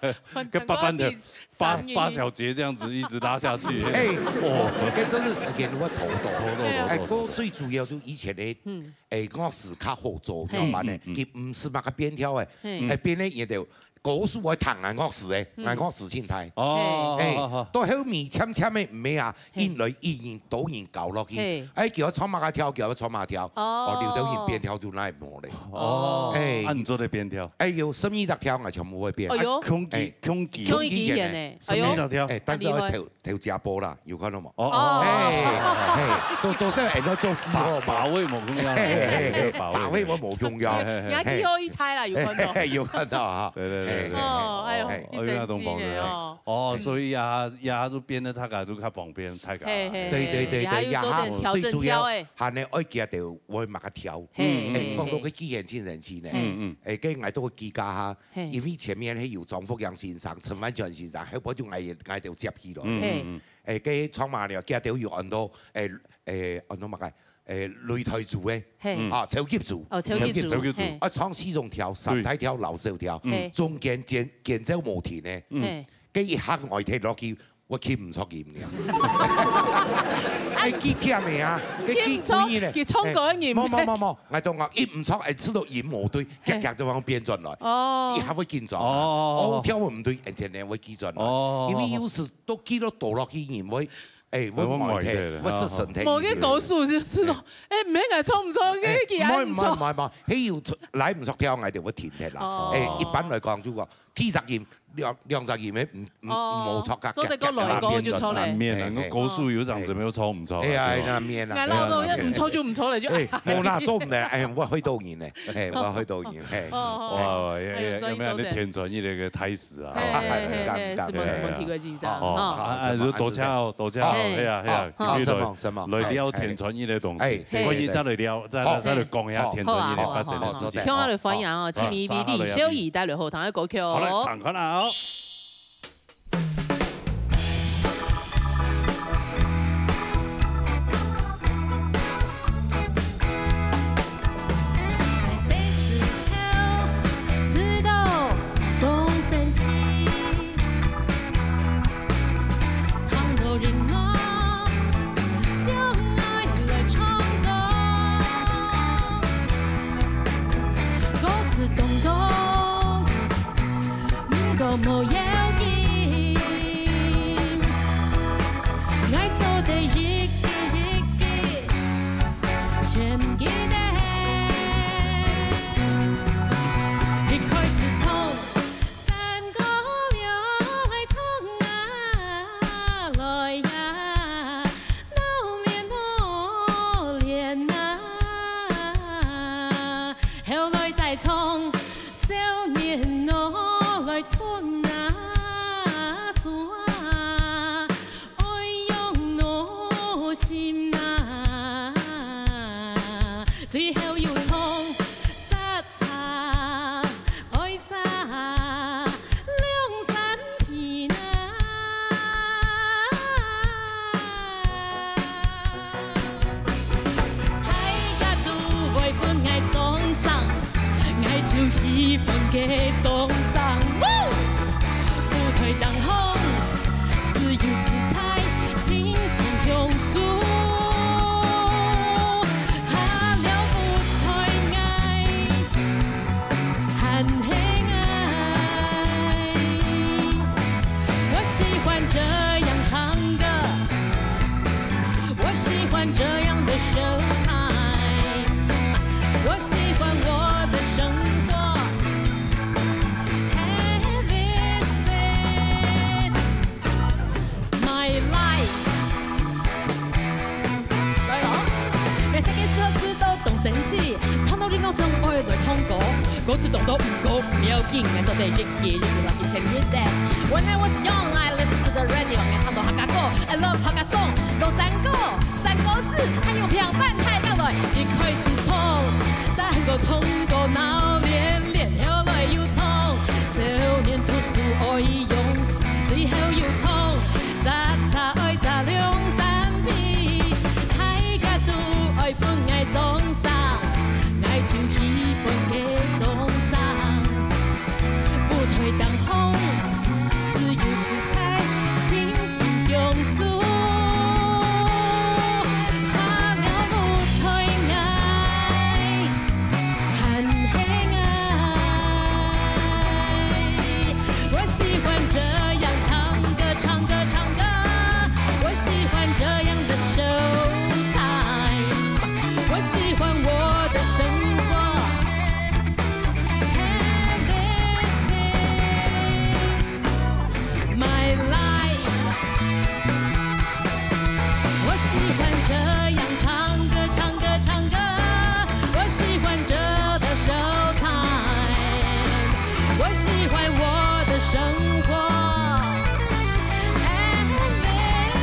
該八班的，八，八小節這樣子一直拉下去。嘿，哦。該真係時間會拖到。拖到，拖到，哎，拖到。該最主要就以前的，嗯。哎，樂師較好做，嘿。樣般呢，嗯，嗯。佢毋使麼个編調的，嘿。哎，編了也得，歌手會彈𠊎樂師的，嗯。𠊎樂師清台。哦，哎，哦，哦，哦。到後面漸漸的毋係啊， 嘿。一人一人，多人搞落去。嘿。哎，叫佢唱麼个調，叫佢唱麼个調。哦。哦，有兜人編調就哪無咧。哦。哎。啊，你做得編調？哎，有十二隻調，𠊎全部會編。哎喲。啊，空氣，哎。空氣。空氣機弦呢？哎喲。十二隻調。哎，但是要，恁厲害。頭，頭家播啦，有看到無？哦，哦。哎，哎，都，都係愛做記號嘛。把，把位無重要。嘿，嘿，嘿，把位。把位我無重要。嘿，嘿，嘿。人家記號一胎啦，有看到。嘿，嘿，有看到啊。對，對，對，對。嘿，嘿，嘿。哦，哎喲，嘿。哦，有那種朋友。你神奇呢，哦。 哦，所以啊，也就變得大家就較方便，大家。嘿，嘿，對，對，對，對，也有做點調整調，也最主要，哎。還呢，愛記得會麼个調。嘿，嗯，嗯。哎，嘿，講到該機弦真神奇呢。嗯，嗯。哎，該𠊎都會記得哈，嘿。因為前面係有張福洋先生、陳萬全先生，後尾就𠊎，𠊎就接起來。嗯，嘿。嗯，嗯。哎，該唱嘛了，記得有安到，哎，哎，安到麼个？ 誒，擂台組个，嘿。嗯。啊，超級組，哦，超級組，超級組。嘿。啊，唱四種調，三大調、老少調，嗯。嘿。中間間，間奏無停个。嗯。嘿。該一下𠊎聽落去，𠊎氣毋著音了。哎，幾忝个啊，該幾，幾過癮呢。佢唱歌个人。哎，無，無，無，無，𠊎同你講，一毋著，哎，試著音無對，嘿。遽遽就往變轉來。哦。一下會緊張啊。哦。哦，調毋對，哎，真个會緊張來。哦。因為有時都記到倒落去，人會 哎，會呆忒，會失神忒。無，該歌手就，就係講，哎，毋係𠊎唱毋著，該佢愛毋著。哎，毋係，毋係，毋係，毋係，係有出，來毋著調，𠊎就會停忒啦。哦。哎，一般來講，就講，第十音，兩，兩隻字咩？毋，毋，哦，毋好錯，做得過來過就錯咧。難免啊，嘿，嘿。我高手有常時沒有錯，毋錯啊，哎呀，對吧？難免啊。哎，老早也毋錯就毋錯了，就哎，無啦，做毋得，哎，我會多人呢，哎，我會多人，嘿。哦，哦，哦。哇，哎，哎，所以做得。有沒有那天傳一个个台詞啊？嘿，嘿，嘿，嘿，感，感，什麼，什麼，哎，體會一下，哦，哈。啊，啊，就多謝哦，多謝哦，嘿。哎呀，哎呀，哦，哦。繼續來，什麼，什麼？來聊天傳一个東西，哎，哎，關於再來聊，再，好，再來講一下天傳一个發生的事情。好啊，好啊，好啊，好啊。聽下來歡迎哦，好，請你為李小怡帶來好聽的歌曲哦。好，來，聽看啊哦。 毋過無要緊，𠊎做得一句一句全記得。一開始唱山歌了，愛唱啊來呀，鬧熱鬧熱啊，後來再唱 少年哦，來吞啊山，愛用腦筋啊。最後又唱，摘茶愛摘兩三片啊。 大家都會分𠊎掌聲，𠊎就喜歡該掌聲。舞台頂項，自由自在，盡情享受。下了舞台，𠊎 還係愛。我喜歡這樣唱歌，我喜歡這樣的show time，我喜歡我的生活。And this is my life。來咯，每三个時候吃到當生氣，看到你老唱愛來唱歌，歌詞當多毋過毋要緊，𠊎做得一句一句來去唱一个。When I was young, I listened to the radio，𠊎聽到客家歌，I love客家song，老山歌、山歌子，還有平板太高來，一開始唱，山歌唱到鬧連連，後來又唱，少年讀書愛用心，最後又唱。 摘茶愛摘兩三片，大家都愛分𠊎掌聲，𠊎就喜歡該掌聲。舞台頂項，自由自在，盡情享受。下了舞台，𠊎 還係愛。我喜歡這樣唱歌，唱歌，唱歌。我喜歡這樣的show time。我喜歡我的生活。And this is my life。我喜歡這樣唱歌，唱歌，唱歌。我喜歡這的show time。我喜歡我的生活。And this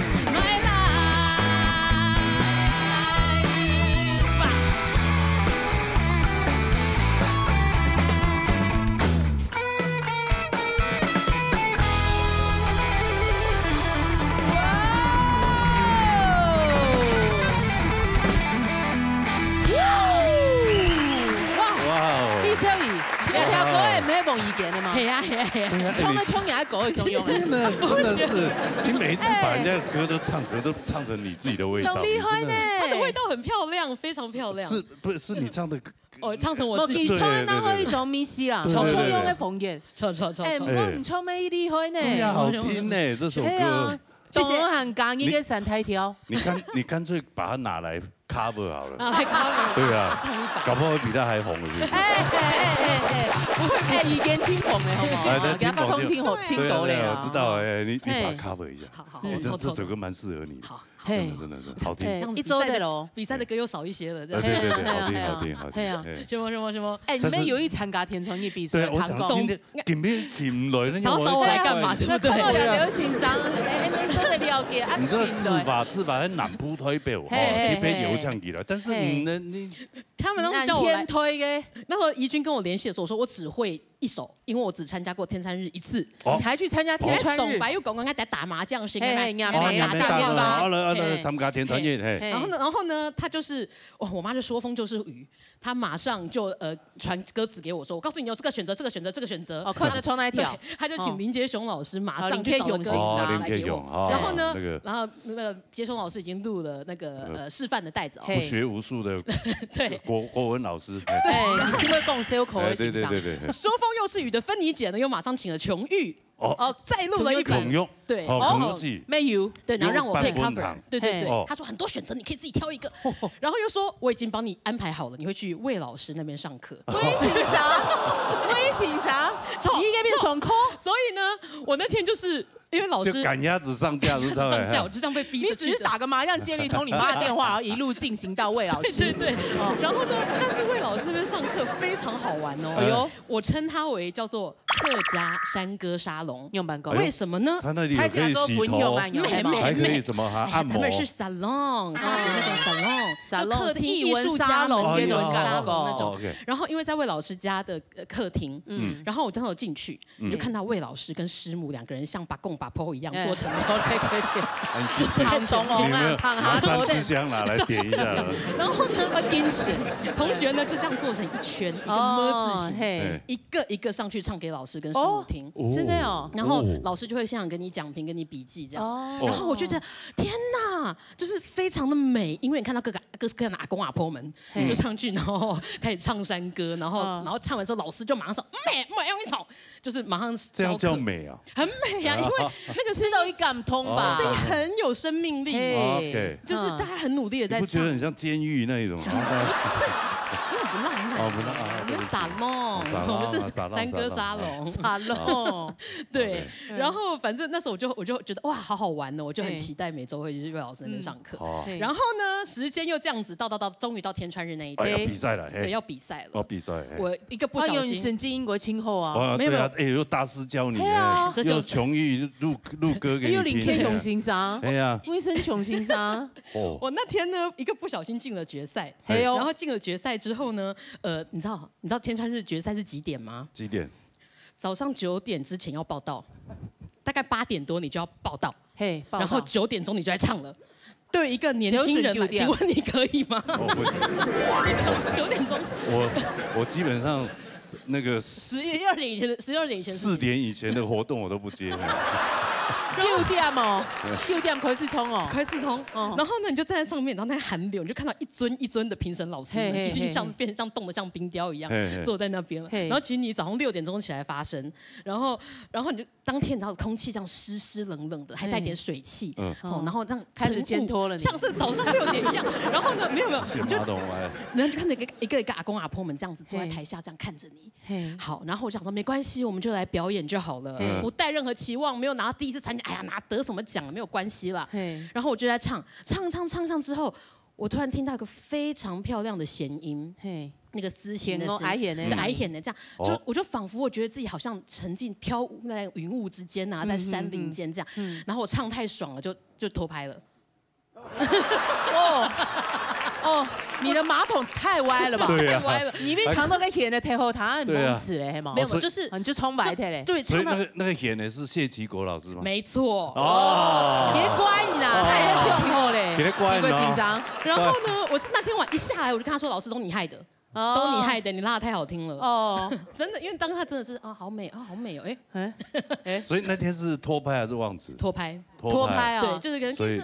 is my life。哇哦！哇哦！哇哦！李小怡，這條歌也沒有意見的嘛？係啊，係啊，係啊。對啊，唱个唱也係歌个共樣啊。你真的，真的是，你每一次把人家的歌都唱成，都唱成你自己的味道，很厲害呢。你真的。它的味道很漂亮，非常漂亮。是，不是，是你唱的 哦，唱成我自己。無，佢唱个那會一種味緒啦，對，對，對，對。唱共樣个方言。唱，唱，唱，哎，唱。毋過你唱个厲害呢。對呀，好聽呢，這首歌。對啊，謝謝。當然，加一個三大調。你，你乾，你乾脆把它拿來 cover 好了。啊，来 cover，对啊，唱一把。搞不好比他还红了，是不是？哎哎哎哎哎，不会，哎，已经清红了，好不好？哎，他清红，给他发通清红，对啊，清头了啦。对啊，我知道，哎，你你把它 cover 一下。好好，哎，这这首歌蛮适合你的。好，好，真的真的真的好听。哎，一周的咯。比赛的歌又少一些了，这样。哎，对对对，好听好听好听。哎呀，哎，什么什么什么？哎，你们有去参加天穿日比赛？对，我想今天 今天请来呢，找找我来干嘛？对不对？看到两个先生，哎，哎，恁多个了解啊，你这个字法，字法在南部代表哦，嘿嘿嘿，特别有讲起来，但是你呢，你他们当时叫我来，南天推的，那时候怡君跟我联系的时候，我说我只会一首，因为我只参加过天穿日一次。哦，你还去参加天穿日？哎，上擺有讲讲，应该打打麻将先，嘿嘿，打打麻将，好了，好了，嘿，参加天穿日，嘿。然后呢，然后呢，他就是，哇，我妈就说风就是雨，他马上就呃传歌词给我说，我告诉你，有这个选择，这个选择，这个选择。哦，看得出哪一条？对，他就请林杰雄老师马上去找了歌词拿来给我。哦，林杰雄，哦，然后呢，那个，然后那个杰雄老师已经录了那个呃示范的带子哦。不学无术的对国国文老师，哎，你请问讲小可的先生？哎，对对对对，说风又是雨的芬妮姐呢，又马上请了琼玉。哦，再录了一版。孔融，对，哦，孔融姐，没有，对，然后让我可以 cover，对对对，哦，他说很多选择，你可以自己挑一个，然后又说我已经帮你安排好了，你会去魏老师那边上课。魏先生，魏先生，你应该变爽口。所以呢，我那天就是因为老师就赶鸭子上架，是不是？上架，我就这样被逼着去的。你只是打个麻将接了一通你妈的电话，然后一路进行到魏老师。对对对，然后呢，但是魏老师那边上课非常好玩哦。哎呦，我称它为叫做客家山歌沙龙。你有办过？为什么呢？他那里有可以洗头，没没没，还可以什么哈，按摩。咱们是 salon，啊，有那种 salon，salon 就客厅艺术家们那种 salon 那种。然后因为在魏老师家的呃客厅，嗯，然后我刚好进去，就看到魏老师跟师母两个人像把公把婆一样坐成，坐在那边。很亲切。躺床哦，你有没有拿三支香拿来点一下？然后呢，要坚持，同学呢就这样坐成一圈，一个么字形，一个一个上去唱给老师跟师母听。真的哦。然后老师就会现场给你讲评，给你笔记这样。哦，然后我觉得天哪，就是非常的美，因为你看到各个各式各样的阿公阿婆们就上去，然后开始唱山歌，然后然后唱完之后，老师就马上说：“美，美，用一种。”就是马上这样叫美啊？很美啊，因为那个吃到一感通吧，声音很有生命力，OK，就是大家很努力的在唱。你不觉得很像监狱那一种？不是，那不浪漫，哦，不浪漫，我们沙龙，我们是山歌沙龙，沙龙，对。然后反正那时候我就我就觉得哇，好好玩哦，我就很期待每周会去魏老师那边上课。然后呢，时间又这样子到到到，终于到天穿日那一天，要比赛了，对，要比赛了，要比赛。我一个不小心，你神经英国清后啊，没有没有，哎，又大师教你，哎，这就又琼玉录录歌给你听，又林天雄先生，哎呀，魏生雄先生，哦，我那天呢，一个不小心进了决赛，哎呦，然后进了决赛之后呢，呃，你知道你知道天穿日决赛是几点吗？几点？早上九点之前要报到，大概八点多你就要报到，嘿，报到。然后九点钟你就在唱了。对一个年轻人来，九点九点。请问你可以吗？我不行。你九九点钟，我我基本上那个十一二点以前的，十二点以前是四点以前的活动我都不接。六点哦，六点开始冲哦，开始冲。哦，然后呢，你就站在上面，然后那寒流，你就看到一尊一尊的评审老师们，嘿嘿嘿，已经像变像冻得像冰雕一样坐在那边了。然后其实你早上六点钟起来发声，然后然后你就当天你知道空气这样湿湿冷冷的，还带点水汽，嗯，然后让开始牵拖了，像是早上六点一样。然后呢，没有没有，你就然后就看到一个一个一个阿公阿婆们这样子坐在台下这样看着你。好，然后我想说没关系，我们就来表演就好了，不带任何期望，没有拿到第一次参加，哎呀，拿得什么奖没有关系啦。然后我就在唱唱唱唱唱之后，我突然听到一个非常漂亮的弦音，嘿，那个丝弦的声音，矮弦的，矮弦的这样，就我就仿佛我觉得自己好像沉浸飘舞在云雾之间啊，在山林间这样，然后我唱太爽了，就就偷拍了。哦哦，你的马桶太歪了吧？对啊，太歪了，里面藏到个弦的太后，台湾很崩死嘞，嘿嘛，没有，就是你就冲白的嘞，对，所以那个那个弦呢是谢其国老师吗？没错，哦，别乖呐，太好听后嘞，别乖，别乖欣赏。然后呢，我是那天晚一下来，我就跟他说：“老师，都你害的，都你害的，你拉的太好听了。”哦，真的，因为当他真的是啊，好美啊，好美哦，哎，所以那天是偷拍还是忘词？偷拍，偷拍啊，对，就是跟所以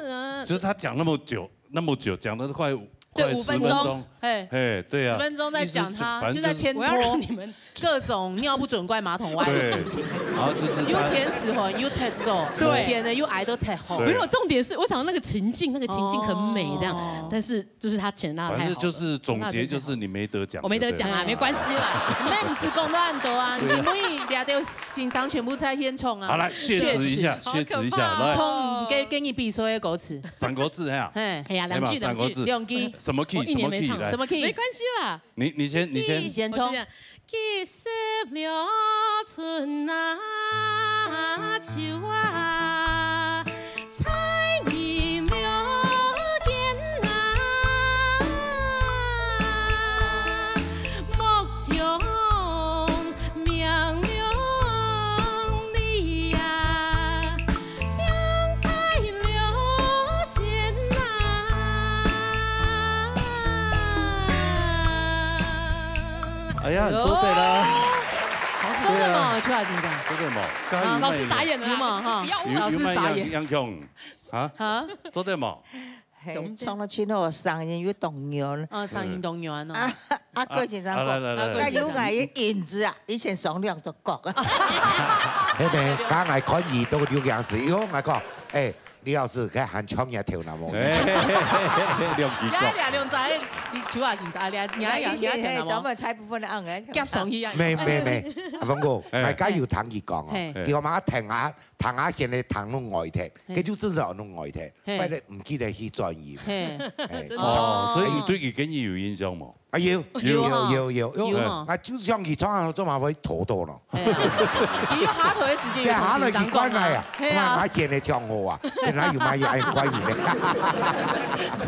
就是他讲那么久，那么久，讲了快对，快十分钟。五分钟，嘿。嘿，对啊。十分钟在讲他，意思就，反正就在牵拖，我要让你们各种尿不准怪马桶歪的事情。对。然后就是他又天使吼，又太重，对。天的又矮都太厚。对。没有，重点是，我想那个情境，那个情境很美，这样，哦。但是就是他钱拿得太好了。反正就是总结就是你没得讲，我没得讲啊，对不对？没关系啦。那毋是讲到恁多啊，对啊。因为两条先生全部在现场啊。好，来，血池一下，血池。血池一下，好可怕哦。来。从给，给你比说的歌词。三个字，哎呀。嘿。哎呀，两句，哎嘛，两句。三个字。两句。什么key？我一年没唱了。什么key？来。什么key？没关系啦。你，你先，你先。你先冲。我就这样。其实了春啊，秋啊， 在你面前啊，目中明亮你啊，映在了心啊。哎呀，你做對了。做得無？邱亞琴講。做得無？啊，老師傻眼了啦。有嘛哈？不要問。有，老師傻眼。有嘛，楊，楊雄。 啊？啊？做得無？嘿，唱到盡好，聲音又動人。哦，聲音動人哦。啊，啊，郭先生講，啊，來，來，來，來。該有𠊎个影子啊，以前上兩隻角啊。係咩？剛才看伊都有樣式，以後𠊎講，哎，李老師，該還唱也跳那麼。哎，兩句角。你兩隻，你手啊，先生，你，你，你，你，以前嘿，專門大部分的案个。夾上去啊。沒，沒，沒，阿峰哥，哎。大家有聽佢講哦，嘿。佢講嘛，聽啊，聽啊，現在聽攏愛聽，嘿。佢就真係攏愛聽。 嘿。快樂毋記得去轉移。嘿。哎，真的。哦，所以你對佢个人有印象無？啊，有，有哈。有，有，有，有。有哈。啊，就像佢唱啊，做嘛會拖到咯。哎呀，佢有下台个時間，對啊，有同先生講啊。下台佢關愛啊，嘿啊。嘛，嘛顯得挺好啊，本來有嘛也很關心的。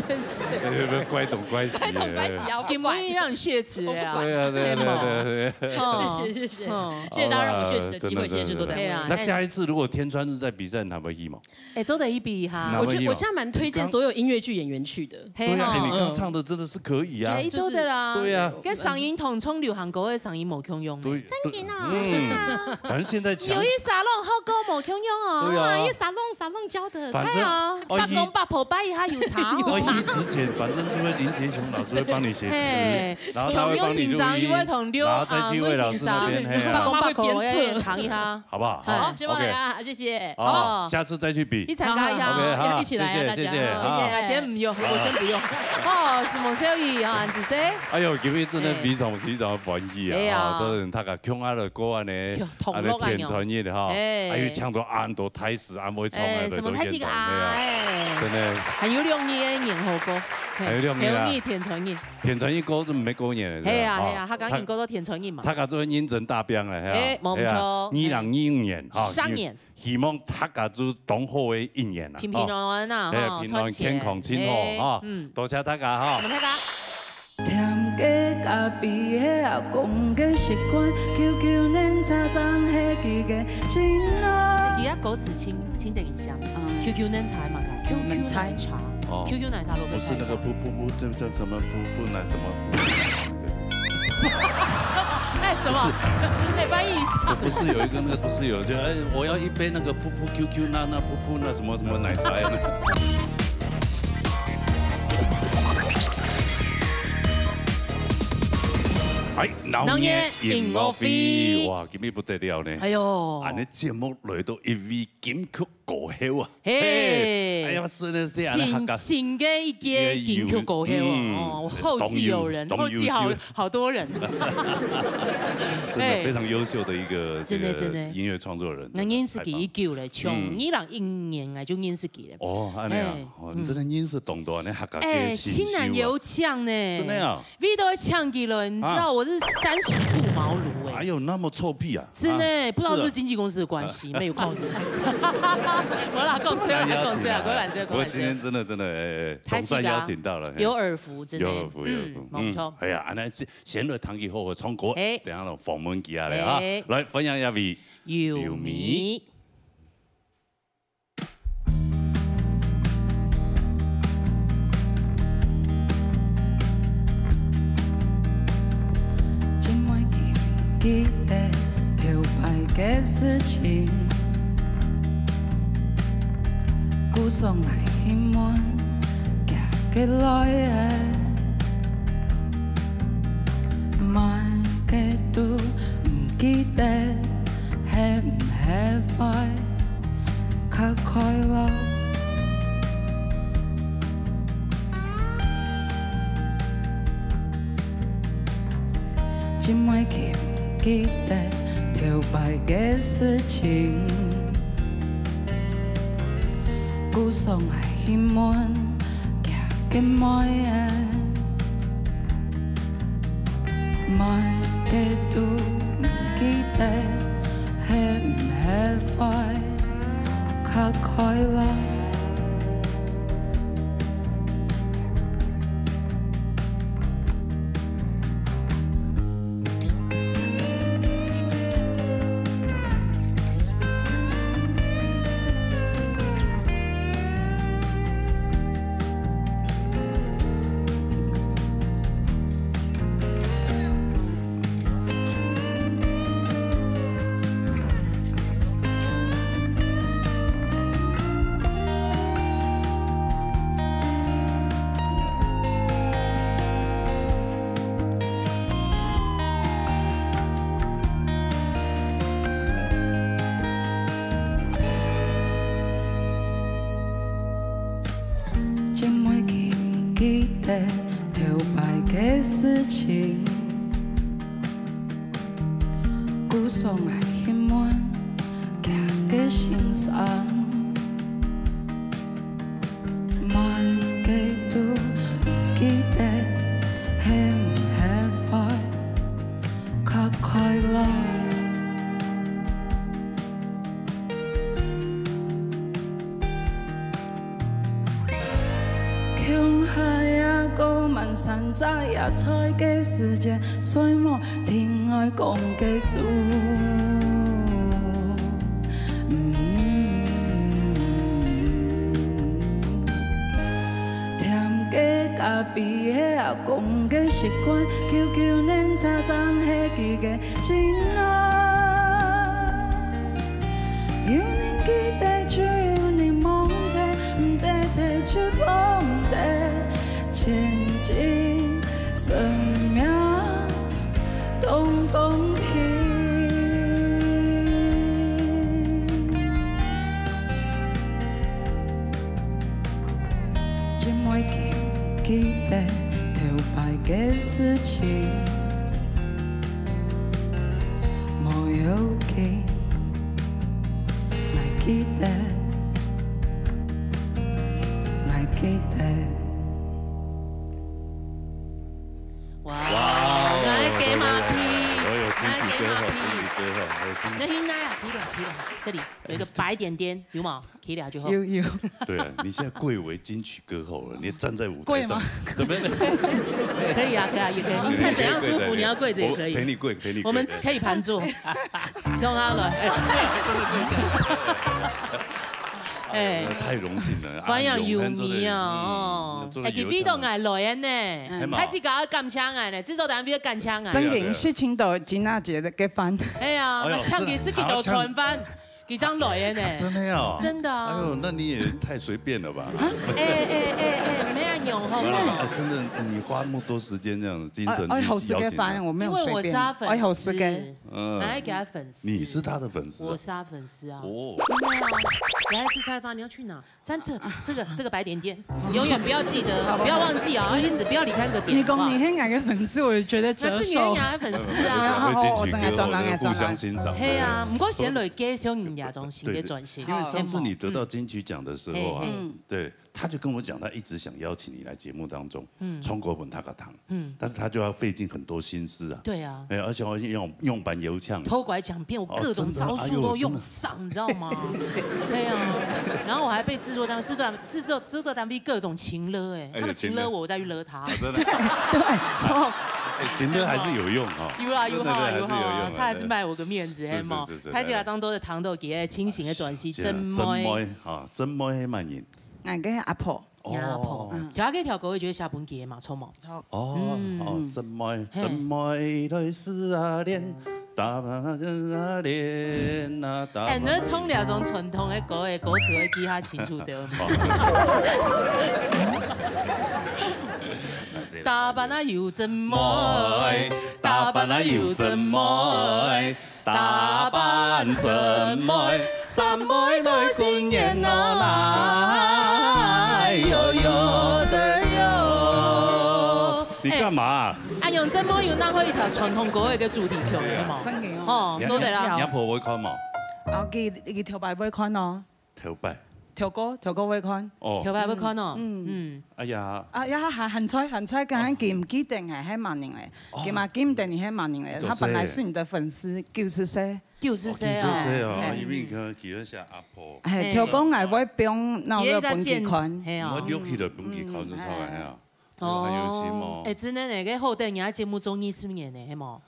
真是。哎，有沒有怪東怪西的？怪東怪西啊，根本讓你血池了啊。對啊，對啊，對啊，對啊，對啊。哦。謝謝，謝謝，哦。謝謝大家讓我血池的機會，好啦，謝謝製作單位。真的，真的。對啊，那下一次如果天穿日再比賽，你還會去嗎？ 哎，做得去比哈。那會有。我覺，我現在蠻推薦所有音樂劇演員去的。嘿吼。對啊，哎，你剛唱的真的是可以啊。哎，做得啦。對啊。跟嗓音同唱流行歌的嗓音無共樣呢。對，真的啊。嗯，反正現在強，有一沙龍好歌無共樣哦。對啊。啊，一沙龍，沙龍教的。反正，哎呀，哦，八公八婆拜一下有差哦。哦，一直剪，反正就會林杰雄老師會幫你寫詞，嘿，然後他會幫你錄音，同劉先生，又會同劉，然後再去魏老師那邊，啊，嘿啊。八公八婆，哎，彈一下。好不好？好，好，先不要，OK。謝謝。 哦，哦。下次再去比。去參加一下。好，好，OK，好，一起來啊，謝謝，大家。謝謝，謝謝。好。啊，先毋用，我先不用。哦，什麼時候啊，子C？哎喲，今日真的非常，哎。非常歡喜啊！哎呀。哦，真的，大家共下來過安呢，同樂啊，安呢天穿日哈，哎。還有唱到恁多大師，恁會唱啊，哎，什麼太極啊，都現場，哎呀，哎。真的。還有兩日个年好歌，嘿，還有兩日啊。還有兩日天穿日。天穿日過就毋係過年了，係啊，係啊，哦，係啊，佢講緊過到天穿日嘛。大家做認真打拚了，係啊，哎，無錯。係啊，二零二五年，哈，上年。 希望大家就當好个一年啊，平平安安啊，吼，哎，吼，平安健康，賺錢，真好，哎，哈。嗯。多謝大家，哈。什麼大家？甜个咖啡係阿公个習慣，Q Q奶茶正係佢个真愛。佢个歌詞真，真得人想。嗯。Q Q奶茶嘛，Q Q奶茶。哦。Q Q奶茶，羅伯特。不是那個噗噗噗，這，這什麼噗噗奶什麼噗？ 哎，什麼？不是。哎，翻譯一下。不是有一個那個，不是有，就，哎，我要一杯那個噗噗Q Q那，那噗噗那什麼什麼奶茶呀？哎，老年音樂會，哇，今日不得了呢。哎喲。恁呢節目來到一位金曲歌后啊。 嘿。嘿，哎呀，真的是這樣，新，客家，新个一個金曲歌后哦，嗯，哦，後繼有人，當優，當優秀。後繼好，好多人。真的非常優秀的一個，哎。真的，這個，真的。音樂創作人，𠊎認識佢已久了，從二零一五年𠊎就認識佢了。嗯。太棒。哦，恁呢啊，哎，哦，你真的認識當多恁呢客家个新秀啊。哎，真難有獎呢。真的啊。 為著搶佢了，你知道我是三十顧茅廬哎。啊。哪有那麼臭屁啊？真的，啊，不知道是不是經紀公司的關係，是啊。沒有靠譜。沒啦，講笑啦，講笑啦，開玩笑，開玩笑。不過今天真的，真的，哎，哎，總算邀請到了，嘿。有耳福，真的。有耳福，有耳福。嗯，沒錯。嗯，哎呀，恁呢先，先來聽佢好好唱歌，哎。等下來訪問佢啊，來啊。哎。來，歡迎一位。有味。有味。每个都毋記得，係毋係會較快樂？這每个毋記得頭擺个事情，故所愛去問佢个妹仔。 每个都毋記得，係毋係會較快樂？這每个毋記得頭擺个事情，故所愛去問佢个先生。 每个都毋記得，係毋係會較快樂？共下也過滿山茶也菜个時節，睡目 聽𠊎講个主。嗯，甜个咖啡係阿公个習慣，久久奶茶正係佢个真愛。有人記得就有人忘忒，毋得忒就做毋得，前進生命 當公平。這每个記得頭擺个事情，無要緊，𠊎記得，𠊎記得。 哇，哇哦，來，給馬屁，哎呦，金曲歌后，來，給馬屁。金曲歌后，哎，金那應該啊，可以了，可以了，這裡有一個白點點，有嗎？可以了就好。有有，对啊，你现在贵为金曲歌后了，你站在舞台上贵吗，对不对？可以啊，可以啊，也可以。你看怎样舒服，你要跪着也可以。我陪你跪，陪你跪。我们可以盘坐，用他了。哎那，太荣幸了，反正有啊名啊，哦，嗯哎，佢味道，𠊎來呢，係嘛開始搞感謝𠊎呢，製作單位感謝𠊎。正經係請到金娜姐个飯。哎呀，哎呦那像佢係幾多餐飯，幾張來的呢？真的哦，真的啊哎呦，那你也太随便了吧？哎哎哎哎，沒有用好不好哎？真的，你花那么多时间这样子，精神愛去好食个飯，邀请他，我沒有因為我隨便。是他粉絲，愛好食个，嗯哪裡給他粉絲？你是他的粉丝啊我是他粉絲啊，哦，真的啊！你愛食菜飯，你要去哪？站這，這個這個白點點，永遠不要記得，不要忘記啊，一直不要離開這個點。你講你好不好係𠊎个粉絲，我就覺得那折壽這個人。家的粉絲啊。好我正來轉來，互相欣赏。嘿啊，毋過先來介紹人家種新的專輯。因为上次你得到金曲奖的时候啊嘿嘿，嗯，对，他就跟我讲，他一直想邀请你来节目当中，嗯唱歌分大家聽，嗯，但是他就要费尽很多心思啊，對啊，哎，而且要用用板油腔，偷拐搶騙，我各種招數都用上，你知道嗎？對啊，然後我還被製作單位、製作製作製作單位各種情勒，哎，他們情勒我，我再去勒他。真的，對，錯，哎，情勒还是有用哈，有啦有哈有哈，真的还是有用啊，他還是賣我個面子，是嘿嘛是是是，他這張都是糖豆給清醒的專輯，真真妹。妹啊，真妹係麼人？𠊎个阿婆，你阿婆哦，嗯調給調歌，我也覺得下本給嘛，錯嗎？哦嗯哦，真妹嘿真妹來試啊練，打扮啊，真啊，練啊，打扮啊。哎，你唱這種傳統个歌个歌詞會記較清楚，對無？打扮啊有真美，打扮啊有真美，打扮真美，真美來新年哦，來喲喲的喲。你幹嘛？哎，啊，用真美有拿好一條傳統歌个主題曲，係無？真个哦。哦，做得啦。你阿婆會看無？哦，佢，佢頭擺會看哦。頭擺。頭哥，頭哥會看。哦。頭擺會看哦。嗯。嗯。哎呀。啊，呀，還，還在，還在，剛剛記，記得你係麼人咧？哦。佢嘛記得你係麼人咧？就是。他本來是你的粉絲，九十歲。九十歲哦。哦，九十歲哦，哎。因為佢，佢係寫阿婆。哎，嘿。頭哥，𠊎會放，那我要分佢看。佢一直剪，嘿哦。我錄起來分佢看，就出來，嘿啊。 哦，還有心哦。哎，真的呢，該好得人家節目做二十年呢，係無？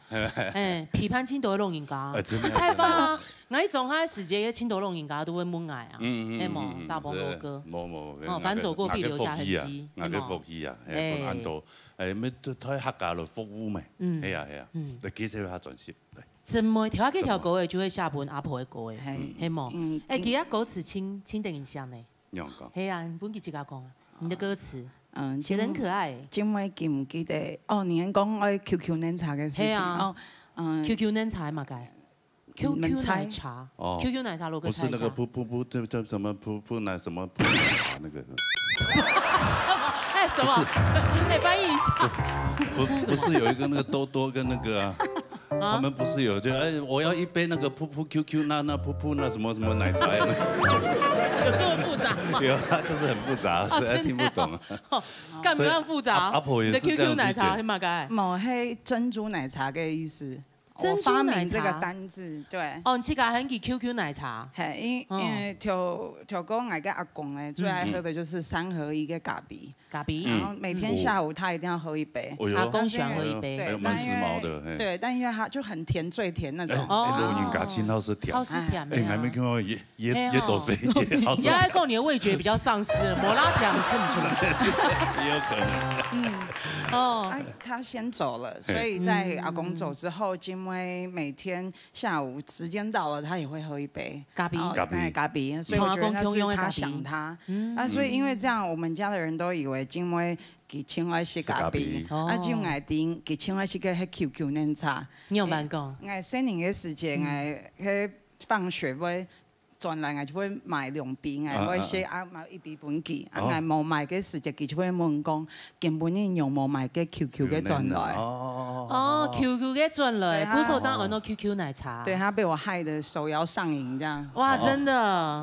哎，陪伴盡多老人家，哎，真的。實在話啊，𠊎一種下時節，盡多老人家都會問𠊎啊，嗯，嗯，係無？嗯，嗯，大鵬哥，是，無，無，無，哦，反走過必留下痕跡，𠊎个福氣啊，𠊎个福氣啊，係無？哎，分恁多，哎，乜都太客家了，服務咩？嗯。係啊，係啊，嗯。來，介紹一下專輯，來。真美，頭下幾條歌誒，就係寫分阿婆个歌誒，嘿。係無？嗯，哎，其實歌詞真，真得人惜呢。 仰講？係啊，你分佢自家講啊，你的歌詞，嗯，寫得很可愛。今晡日記毋記得？哦，你講愛Q Q奶茶个事情。係啊。哦，嗯。Q Q奶茶係麼个？Q Q奶茶。哦。Q Q奶茶，如果不是那個噗噗噗，這叫什麼噗噗奶什麼噗奶茶那個。哎，什麼？不是。哎，翻譯一下。不，不是有一個那個多多跟那個啊， 啊？他們不是有就，哎，我要一杯那個噗噗Q Q那那噗噗那什麼什麼奶茶呀？有這麼複雜嗎？有啊，就是很複雜，哦，真的哦。大家聽不懂啊。哦，幹嘛那麼複雜？所以阿，阿婆也是這樣子解。你的Q Q奶茶係麼个？無，係珍珠奶茶个意思。珍珠奶茶。我發明這個單字，對。哦，你自家喊佢Q Q奶茶。嘿，因，嗯。因為頭，頭哥，𠊎个阿公呢，最愛喝的就是三合一个咖啡。 咖啡。嗯。然後每天下午他一定要喝一杯。哦喲。阿公喜歡喝一杯。對，還有蠻時髦的，但因為，嘿。對，但因為他就很甜，最甜那種。哎，哦。哎，老人家真好食甜。好食甜的啊。哎，𠊎還沒看到也，也，嘿哦。也多水，也好食。你要講你的味覺比較喪失了，無啦甜是不是？也有可能。嗯，哦。啊，他先走了，所以在阿公走之後，今晡日每天 下午時間到了，他也會喝一杯。咖啡。然後，咖啡。哎，咖啡，所以我覺得那是他想他。嗯。啊，所以因為這樣，我們家的人都以為今晡日佢盡愛食咖啡。食咖啡。啊，就𠊎知佢盡愛食个係Q Q奶茶。你有辦法講？哎，𠊎細人个時節，嗯。哎，該放學會轉來，𠊎就會買兩杯，𠊎會寫，啊，啊，啊。啊，買一杯分佢。啊，哦。𠊎無買个時節，佢就會問講， 今晡日仰無買个Q Q个轉來。哦。哦，Q Q个轉來，對啊。故所正安到Q Q奶茶。對，他被我害得手搖上癮這樣。哇，哦。真的，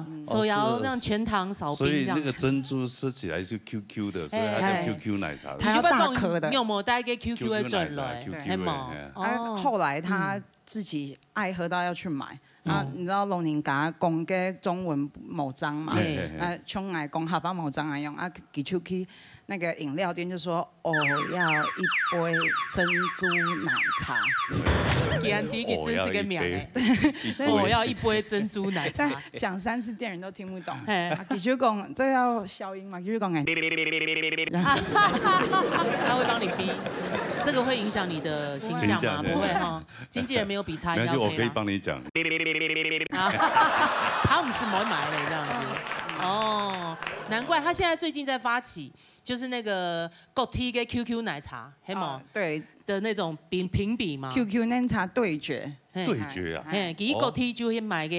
嗯。手搖讓全糖少冰這樣。哦，是。所以那個珍珠吃起來是Q Q的，所以它叫哎。Q Q奶茶。他要大顆的。你有沒有帶个Q Q个轉來？Q Q奶茶，Q Q的，係嗎？哎。啊，哦。後來他自己愛喝到要去買。嗯。 啊，你知道老人家講个中文無章嘛？嘿，嘿，嘿。啊，像𠊎講客話無章恁樣，啊，佢就去那個飲料店就說：「我要一杯珍珠奶茶。」佢還知佢真實个名欸。我要一杯。一杯。我要一杯珍珠奶茶。但講三次店員都聽不懂。嘿。啊，佢就講，這要消音嘛，佢就講欸。他會幫你逼，這個會影響你的形象嗎？形象，對。不會哈。 經紀人沒有比差，沒關係，應該OK啦。我可以幫你講。啊，他毋係無買咧，這樣子。哦，難怪他現在最近在發起，就是那個國際个Q Q奶茶，係無？啊，對。的那種評，評比嘛。Q Q奶茶對決。嘿。對決啊？嘿，佢國際就去買个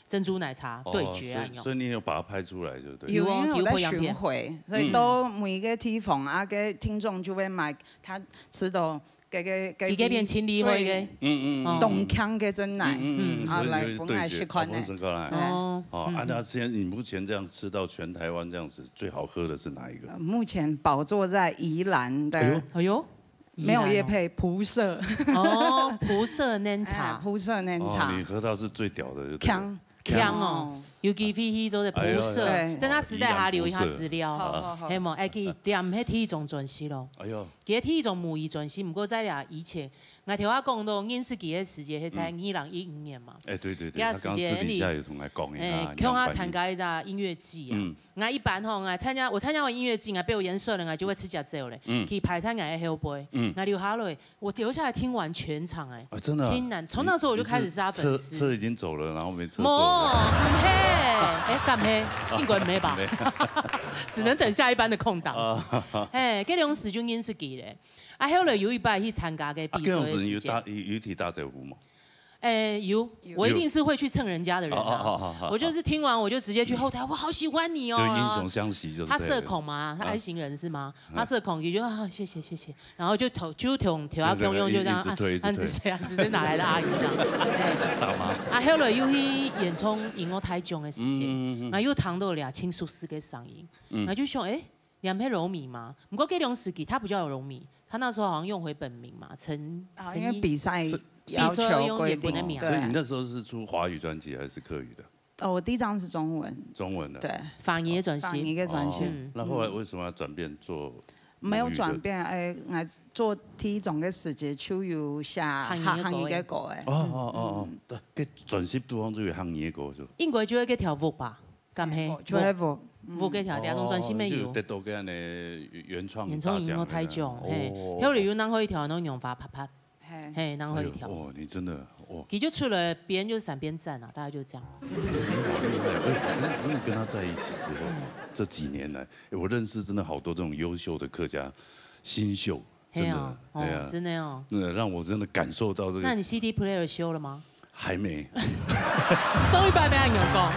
珍珠奶茶，哦，對決啊，所以，有。所以你有把它拍出來，就對。有哦，有，因為我在巡迴，有拍影片。所以都每一個地方啊，个聽眾就會買，他吃到 个，个，个佢該片清理好个。最，嗯，嗯，嗯。當強个珍奶，嗯，嗯，嗯。啊，所以就來分𠊎食看呢。對決，哦，分食看來。哦，哦，啊，嗯。那現在你目前這樣吃到全台灣這樣子，最好喝的是哪一個？呃，目前寶座在宜蘭的，哎呦。哎呦，沒有業配，宜蘭哦。璞社。哦，璞社奶茶。哎，璞社奶茶。哦，你喝到是最屌的就對了。強。 強哦，哦。有機會去做个璞社，哎喲，哎喲。等下私底下留一下資料。好，好，好。係無？愛去點，係第一張專輯咯。哎喲。其實第一張母語專輯，毋過在這以前， 𠊎頭下講到認識佢个時節，係在二零一五年嘛。哎，對對對，佢个時節，他剛私底下有同𠊎講一下，哎，共下參加一隻音樂季啊。嗯。𠊎一般吼，𠊎參加，我參加完音樂季，𠊎比較嚴肅了，𠊎就會直接走了。嗯。佢排在𠊎个後背，嗯。𠊎留下來，我留下來聽完全場，哎，啊，真的啊？盡難，從那時候我就開始是他粉絲。你車，車已經走了，然後沒車坐了。無，毋係，哎，敢係？應該毋係吧？沒有。只能等下一班的空檔。啊。哎，該當時就認識佢咧。啊，後來有一擺去參加个比賽个時間。啊，該當時有打，有，有提打招呼嗎？ 哎，有，有。我一定是會去蹭人家的人啊。哦，哦，哦，哦，哦。我就是聽完我就直接去後台，我好喜歡你哦。就英雄相惜就對了。他社恐嘛，他啊。I型人是嗎？啊。他社恐，也就啊，謝謝，謝謝，然後就投，就投，投到对，对，对，共用，就這樣，一，一直推，一直推。啊，啊，是誰啊？只是哪來的阿姨這樣。哎。大媽。啊，後來又去演唱音樂大獎个時間，嗯，嗯，嗯，嗯。然後又聽到了親熟識个聲音，嗯。然後就想，哎， 你還係柔米嗎？不過該當時期他不叫柔米，他那時候好像用回本名嘛，陳，啊，陳奕。因為比賽是要求規定，比賽要用原本的名。對。所以你那時候是出華語專輯還是客語的？哦，我第一張是中文。中文的。對。華語的專輯。華語的專輯。哦，嗯。那後來為什麼要轉變做母語的？沒有轉變，哎，來做第一張个時節就有寫客語的歌，客，客語的歌，哎。哦，哦，哦，哦，嗯。對，該專輯當中有客語的歌是吧？應該就係該條屋吧。 敢係？哦，就係屋，屋，嗯。屋該條，這種專輯沒有。哦，就得到該樣个原創大獎，原創音樂大獎，嘿。哦。後來又拿好一條那種羊花拍拍，嘿。嘿，拿好一條。哎呦，哦，你真的，哦。佢就出來，別人就閃，別人讚啊，大概就這樣。哎，真的跟他在一起之後，嗯。這幾年來，哎，我認識真的好多這種優秀的客家新秀， 真的，嘿哦，哦，哎呀，真的哦。真的讓我真的感受到這個。那你C D player修了嗎？還沒。上一擺被人講，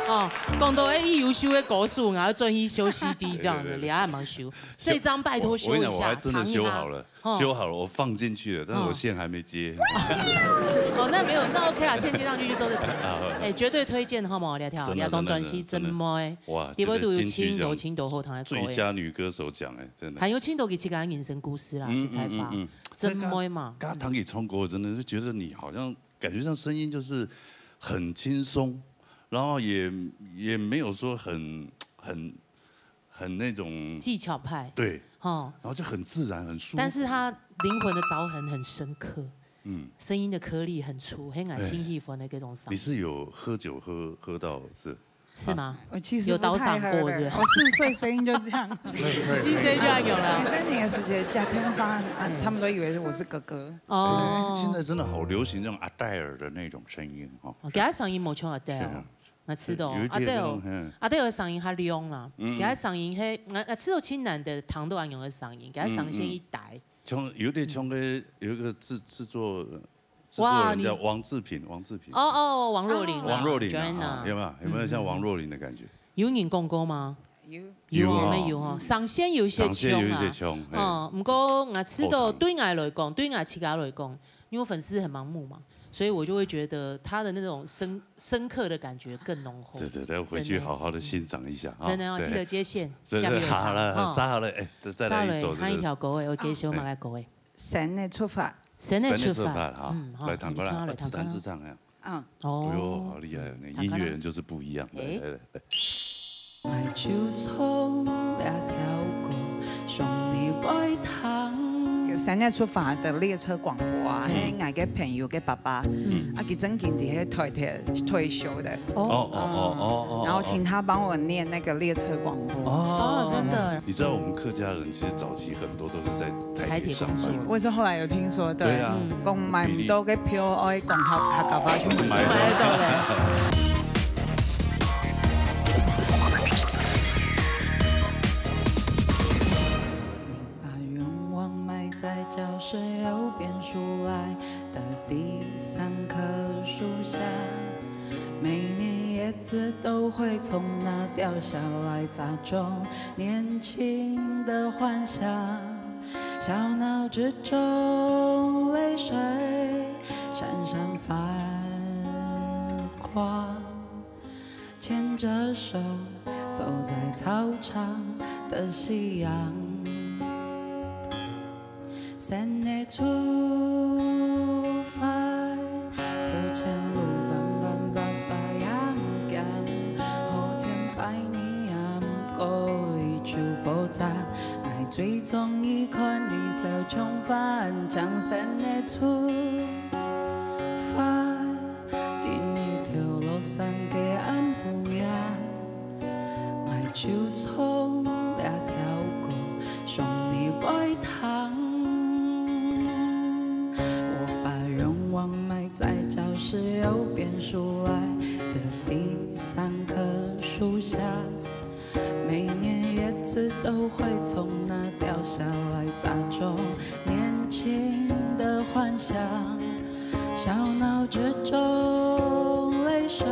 哦，講到哎，優秀的歌手，然後轉去修CD這樣的，對，對，對。你還蠻修。修，這張拜託修一下，我，我跟你講，我還真的修好了，扛一下。哦。修好了，我放進去了，但是我線還沒接。哦，那沒有，那OK啦，線接上去就都是。啊，好。哎，絕對推薦，好無？兩條，真的，兩張專輯，真的，真的。真的。哇，裡背都有這個金曲獎盡多，盡多好聽的歌，哎。最佳女歌手獎，哎，真的。還有盡多佢自家的人生故事啦，嗯，實在話。嗯，嗯，嗯。 真的嗎？剛，剛聽你唱歌，真的是覺得你好像感覺上聲音就是很輕鬆，然後也，也沒有說很，很，很那種技巧派。對。哦。然後就很自然，很舒服。但是他靈魂的鑿痕很深刻，嗯。聲音的顆粒很粗，很愛，哎。清氣氛的那種嗓音。你是有喝酒喝，喝到是？ 是嗎？啊，我其實不太喝的，有倒嗓過是不是？我四歲聲音就這樣。四歲就要有了。你三年的時間，假天發，啊，嗯。他們都以為我是哥哥。哦。哎，現在真的好流行這種阿黛爾的那種聲音，哈。哦，佢个聲音無像阿黛爾。是啊。𠊎知道，有一點那種，阿黛爾，嗯。阿黛爾个聲音較亮啦，嗯。佢个聲音係，𠊎，𠊎知道盡難得聽到恁樣个聲音，佢个聲線一帶。嗯，嗯。像，有點像个，有一個製，製作，製作人叫王志平，哇，你，王志平。哦，哦，王若琳啊，哦。王若琳啊，Joanna。啊，有沒有？有沒有像王若琳的感覺？嗯。有人講過嗎？有。有哦，有哦。有哦，嗯。聲線有一些像啊。聲線有一些像，嘿。哦，不過𠊎知道，後台。對𠊎來講，對𠊎自家來講，因為我粉絲很盲目嘛，所以我就會覺得他的那種深，深刻的感覺更濃厚。對，對，對，回去好好地欣賞一下啊。真的。真的哦，對。記得接線，真的，加油他，好了，哦。煞好了，哎，再，再來一首這個。煞了，還有一條歌哎，我介紹，哦。麼个歌哎？ 新个出發。新个出發。新个出發，好，嗯，好，來，彈過來，你聽，來，啊，自彈自唱呀。嗯。哦。哎喲，好厲害哦，那音樂人就是不一樣。哎。來，來，來，來。𠊎就唱這條歌，想你會聽。新个出發的列車廣播啊，嗯。係𠊎个朋友个爸爸，嗯。啊，佢正經在該台鐵退休的。哦。哦，哦，哦，哦，哦，哦。然後請他幫我念那個列車廣播。哦，真的。你知道我們客家人其實早期很多都是在 台鐵上班。台鐵工作。我也是後來有聽說，對。對啊。嗯。講買毋到个票，愛講客，客家話就買到。買到了。你把願望埋在教室右邊樹桠的第三棵樹下，每年葉子都會從那掉下來，砸中年輕的幻想。 小腦之中，淚水閃閃發光，牽著手走在操場的夕陽。新个出發，頭前路彎彎八八也毋驚，好天壞日也毋過一直爆炸，愛做最中意看你笑像花，像星仔出發。在日頭落山个暗晡夜，𠊎就唱這條歌送你會聽。我把願望埋在教室右邊樹椏的第三棵樹下。 每年葉子都會從那掉下來，砸中年輕的幻想，小腦之中淚水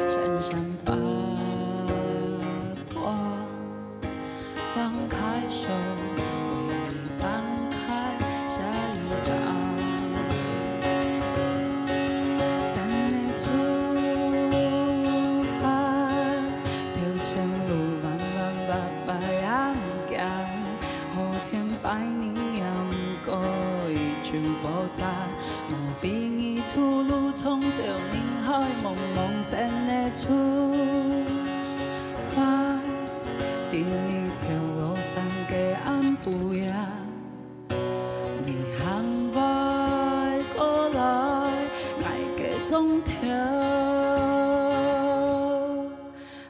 閃閃發光。放開手，為你翻開下一張。 新个出發，頭前路彎彎跋跋也毋驚，好天壞日也毋過一句爆炸，莫非你吐露衝走人海茫茫新个出發，在日頭落山个暗晡夜。 你還會過來𠊎个莊頭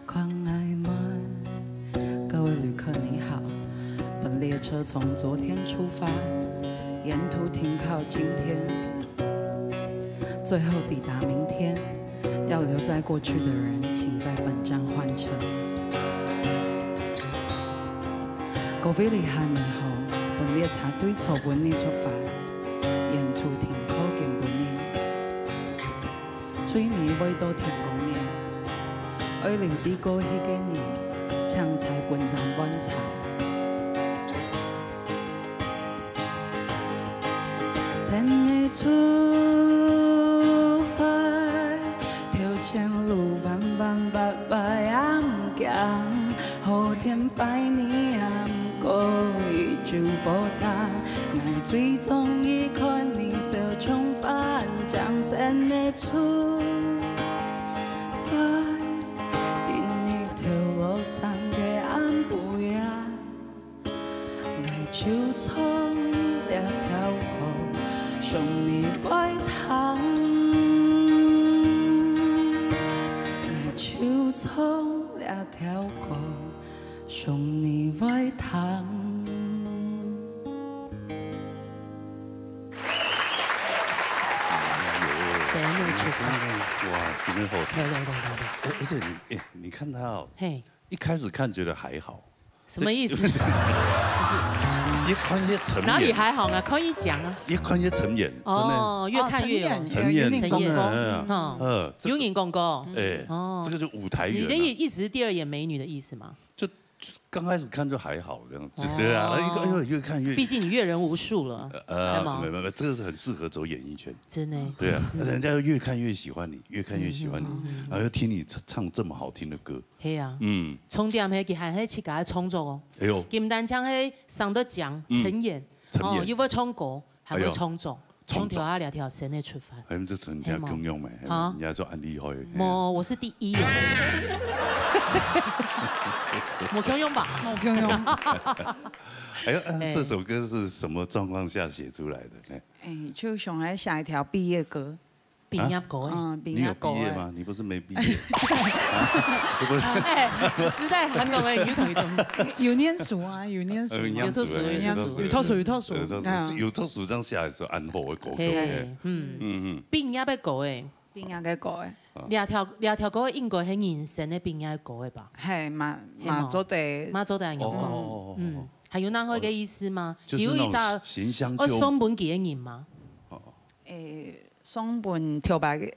看𠊎嗎？各位旅客你好，本列車從昨天出發，沿途停靠今天，最後抵達明天。 要留在過去的人，請在本站換車。各位旅客你好，本列車對昨晡日出發，沿途停靠今晡日，最尾會到天光日。愛留在過去个人，請在本站換車。 新个出發，頭前路彎彎跋跋也毋驚，好天壞日也毋過一句爆炸。𠊎最中意看你笑像花，像新个出發，在日頭落山个暗晡夜。 𠊎就唱這條歌送你會聽，𠊎就唱這條歌送你會聽。新个出發。哇，真的好聽。漂亮，漂亮，漂亮。哎，而且你，哎，你看他哦，嘿，一开始看觉得还好，什么意思？就是越看越沉湎，哪里还好啊？可以讲啊。越看越沉湎，真的。哦，越看越有。哦，沉湎，沉湎真的，嗯哈呃，这个有眼光光。哎哦，这个就舞台缘啊。你的意意思是第二眼美女的意思吗？就就刚开始看就还好这样，就对啊，一个哎呦越看越毕竟你阅人无数了，呃对吗没没没，这个是很适合走演艺圈，真的。对啊，人家越看越喜欢你，越看越喜欢你，然后又听你唱唱这么好听的歌，嘿啊，嗯，重点迄个还系自家个创作哦。哎呦，佢毋单淨係生得靚，嗯沉湎，沉湎哦，又會唱歌，還會創作，哎呦創作唱條啊兩條新个出發。哎，这人家共样没，啊人家说安利好，我我是第一啊。我共样吧？我共样。哎呦，哎哎这首歌是什么状况下写出来的？哎，哎，就想要写一条毕业歌，畢業歌哎，嗯，毕你有业歌哎，毕业吗？你不是没毕业？啊是不是？哎，時代還講哎，有同一種。有念书啊，有念书，呃有讀書，有讀書。有讀书，有讀书有读书，啊，有读书，这样写的时候安好的歌。嘿，哎嗯，畢業个歌哎，毕业个歌哎，啊，這條這條歌應該係人生个畢業歌个吧？嘿，嘛嘿嘛嘛做得，嘛做得恁樣講，哦，嗯，還有哪个意思嗎？就是那种有一隻行香救愛送分佢个人嗎？诶，送分头擺个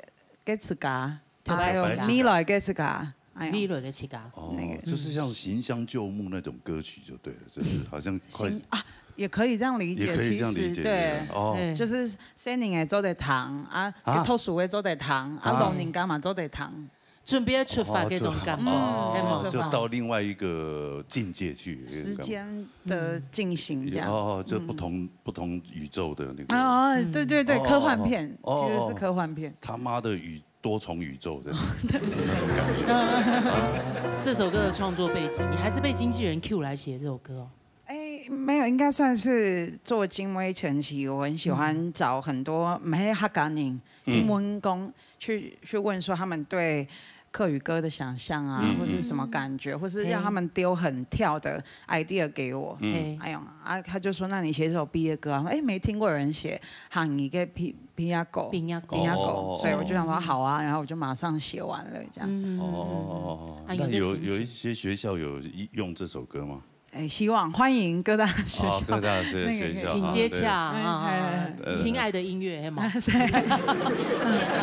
个自家，頭擺个自家還有未來个自家，哎呀，未來个自家。哦，就是像行香救木那种歌曲就对了，就是好像快行啊，也可以这样理解，也可以这样理解，其实对。哦，嗯就是細人仔做得聽，啊，啊讀書个做得聽，啊，啊老人家嘛做得聽。準備出發个種感覺，哦係無？出發就到另外一个境界去，时间的进行这样。哦，就不同不同宇宙的那个。哦，对对对，哦科幻片，哦其实是科幻片。他妈的宇多重宇宙的那种感觉。這首歌的創作背景，你還是被經紀人 cue 來寫這首歌哦。哎，没有，应该算是做金威前期，我很喜欢找很多没客家人，嗯。英文工去去问说他们对客语歌的想象啊，嗯，或是什么感觉，或是让他们丢很跳的 idea 给我。嗯。哎呦，啊，他就说：“那你写这首毕业歌啊？”哎，没听过有人写汉语给毕毕业歌，毕业歌。毕业歌，哦。所以我就想说好啊，然后我就马上写完了这样。嗯。哦，啊，那有有一些学校有用这首歌吗？ 哎，希望欢迎各大学校，哦，各大学那个可以，学校，请接洽啊，啊，对。啊，亲爱的音乐，嘿吗？好，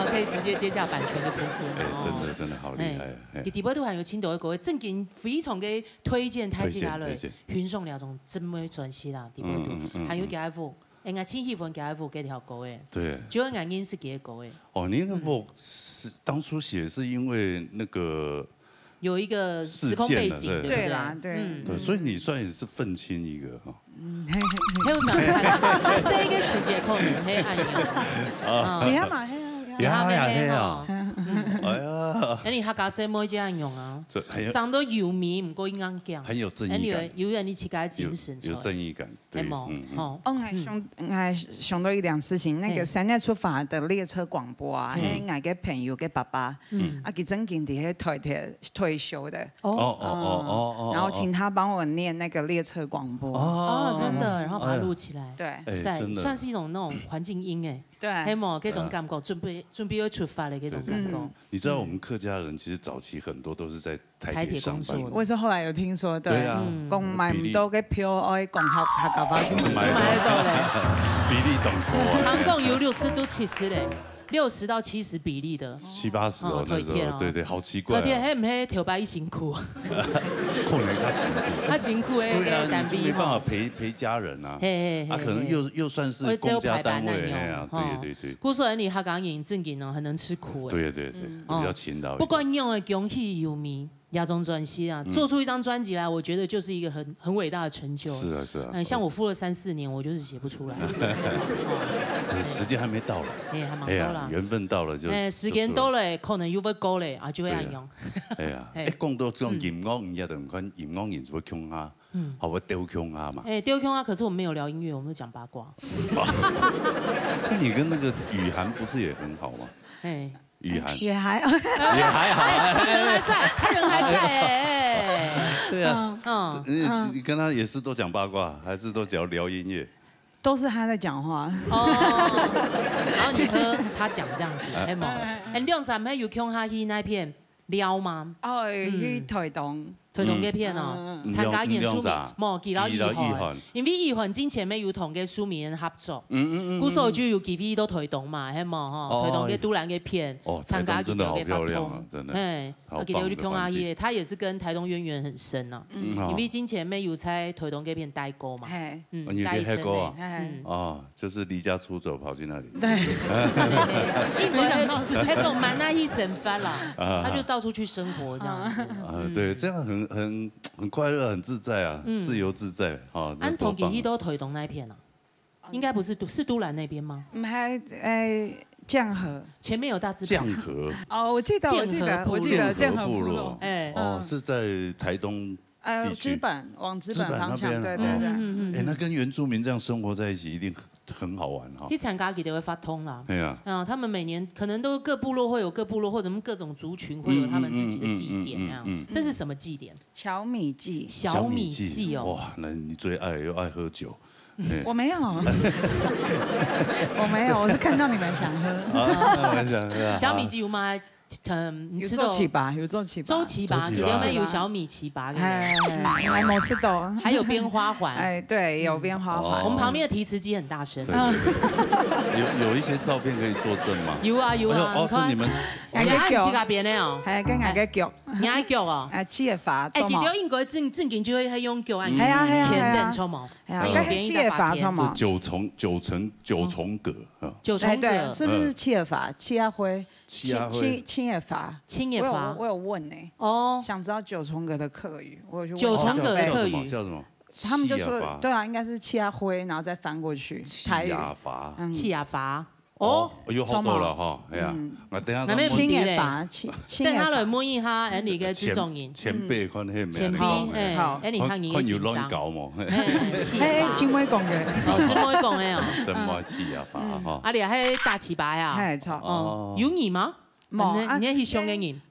可以直接接洽版权的部分。哎，真的，真的好厉害，哎，嘿。佢底背都還有青島的歌，正經非常个推薦大家來，推薦，推薦。雲送了種真美專輯啦，底背都，嗯，嗯，嗯，還有佢个舞，哎，𠊎真喜歡佢个舞，佢條歌，哎，對。就係𠊎認識佢个歌，哎。哦，你那个舞是，当初写是因为那个有一个时空背景，事件了，对。对不对？对啦，对。嗯。对，所以你算也是愤青一个哈。嗯，嘿，嘿，嘿。还有啥？他这个时节可能会按样。啊。你看嘛，嘿啊，你看。呀呀，嘿啊。嗯。哎呀。哎，你客家細妹这样用啊，这很有，生到有名，毋过硬硬讲。很有正义感。哎，你有，有你自家的精神出来。有，有正义感。 对，哎，无，嗯，嗯。吼。哦，我还想，我还想到一件事情，那个嘿。三月出发的列车广播啊，嗯。嘿，我个朋友个爸爸，嗯。啊，佢正经在那台铁退休的。哦。哦，哦，哦，哦，哦，然后请他帮我念那个列车广播。哦。哦，真的，然后把它录起来。哎。对。哎，在，真的。算是一种那种环境音哎。对。嘿，无，这种感觉，准备，准备要出发的这种感觉。对，对，对。嗯。你知道我们客家人其实早期很多都是在台铁上班的。台铁工作。我也是后来有听说，对，对啊。嗯。讲买毋到个票，爱讲客，客家话。买得到。买得到嘞。比例当高啊。听讲有六十到七十嘞，六十到七十比例的。七八十哦，哦，那时候，台铁哦。对，对，好奇怪啊。台铁，嘿，毋嘿，头摆辛苦。可能他辛苦。他辛苦的，对啊，那个单位你就没办法陪，吼。陪家人啊。嘿，嘿，嘿，啊，可能又，嘿。又算是公家单位，我只有排班那样，嘿啊，对，吼。对，对。故所你客家人正经哦，很能吃苦哎。对，对，对，嗯。比较勤劳一点。哦。不管用的恭喜有名， 亚中专辑啊，嗯。做出一张专辑来，我觉得就是一个很，很伟大的成就。是啊，是啊。嗯，像我敷了三四年，我就是写不出来。这时间还没到了。哎，还蛮多啦。哎呀，缘分到了就，哎，时间到了，就出来。可能又会过了，啊，就会按样。对啊。哎呀，嘿。哎，讲到这种音乐，嗯。你也等看音乐人怎么共下，嗯。好，我丢共下嘛。哎，丢共下，可是我们没有聊音乐，我们都讲八卦。那你跟那个雨涵不是也很好吗？哎。 雨涵。也还，也还好。哎，人还在，他人还在哎。对啊。嗯。你，你跟他也是都讲八卦，还是都只要聊音乐？都是他在讲话。哦。然后你喝他讲这样子，哎。哎，有共下去那片聊吗？哦，嗯。去台东。 台东个片哦，嗯。参加演出，嗯。毋用，毋用啥？无，佢摎意涵。佢摎意涵。因為意涵之前乜有同个舒米恩合作，嗯，嗯，嗯，嗯。故所就有機會到台東嘛，係無吼？哦，台東个都蘭个片，哦，參加佢个活動。台東真的好漂亮啊，真的。嘿，好棒的，啊，佢就去看阿姨，他也是跟台東淵源很深啊。嗯。嗯，哦。因為之前乜有在台東个片待過嘛。嘿。嗯，哦，你有去待一層呢。嘿。嗯。哦。 就是离家出走跑去那里。对。應該係，係講蠻愛去生活啦，啊。他就到處去生活這樣子。啊，對，這樣很，很，很快樂，很自在啊，嗯。自由自在，哈，這多棒啊。啊，你同佢去到台東那片啊？應該不是都，是都蘭那邊嗎？嗯，還，欸，江河。前面有大直板。江河。哦，我記得，我記得，江河部落。我記得江河部落。江河部落。欸。哦，嗯。是在台東 呃，地區。知本，往知本方向，知本那邊，對，對，對。哦。嗯，嗯，嗯，嗯。欸，那跟原住民這樣生活在一起，一定很好玩哈。去參加佢兜个活動啦。對啊。啊，他們每年可能都各部落會有各部落，或者各種族群會有他們自己的祭典那樣。嗯，嗯，嗯，嗯，嗯，嗯。這是什麼祭典？小米祭。小米祭哦。小米祭，哇，那你最愛，又愛喝酒。嗯。對。我沒有。我沒有，我是看到你們想喝。啊，我想喝啊。小米祭有嗎？ 嗯，你知道有做糍粑，有做糍粑。做糍粑，做糍粑。佢兜乜有小米糍粑，對不對？哎，嗯。還沒吃到。還有編花環。哎，對，有編花環。嗯。哦。我們旁邊的提詞機很大聲。對，對，對。有，有一些照片可以作證嗎？有啊，有啊，哎呦，哦，你看。這你們。你愛自家編的哦。哎，跟𠊎个腳。哎，你愛腳哦。哎，七月發，哎，做麼？佢兜應該正，正經就會用腳啊，嗯。係啊，係啊，係啊。天等，做麼？係啊，哎，該係七月發，做麼？這九重，九重，九重葛啊。九重葛。哎，對，是不是七月發？嗯。七月花。 七月花。七，七，七月花。七月花。我有，我有問欸。哦。想知道九重葛的客語，我有去問九重葛的客語。叫什麼？叫什麼？他們就說，七月花。對啊，應該是七月花，然後再翻過去，台語。七月花。嗯。七月花。哦，有好多了哈，哎呀，嗯。我等下再問。那沒有問題嘞。請个吧，請，請个吧。等下來問一下，恁樣个製作人。前，前輩看係咩？前輩，好，哎，好。恁樣客語个先生。看，看有亂搞無？哎，試一下。哎，哎，真會講个。哦，真會講个哦。真會試一下哈。啊，你還打粢粑啊？嘿，著。哦，有你嗎？無，你，啊，你係上个人。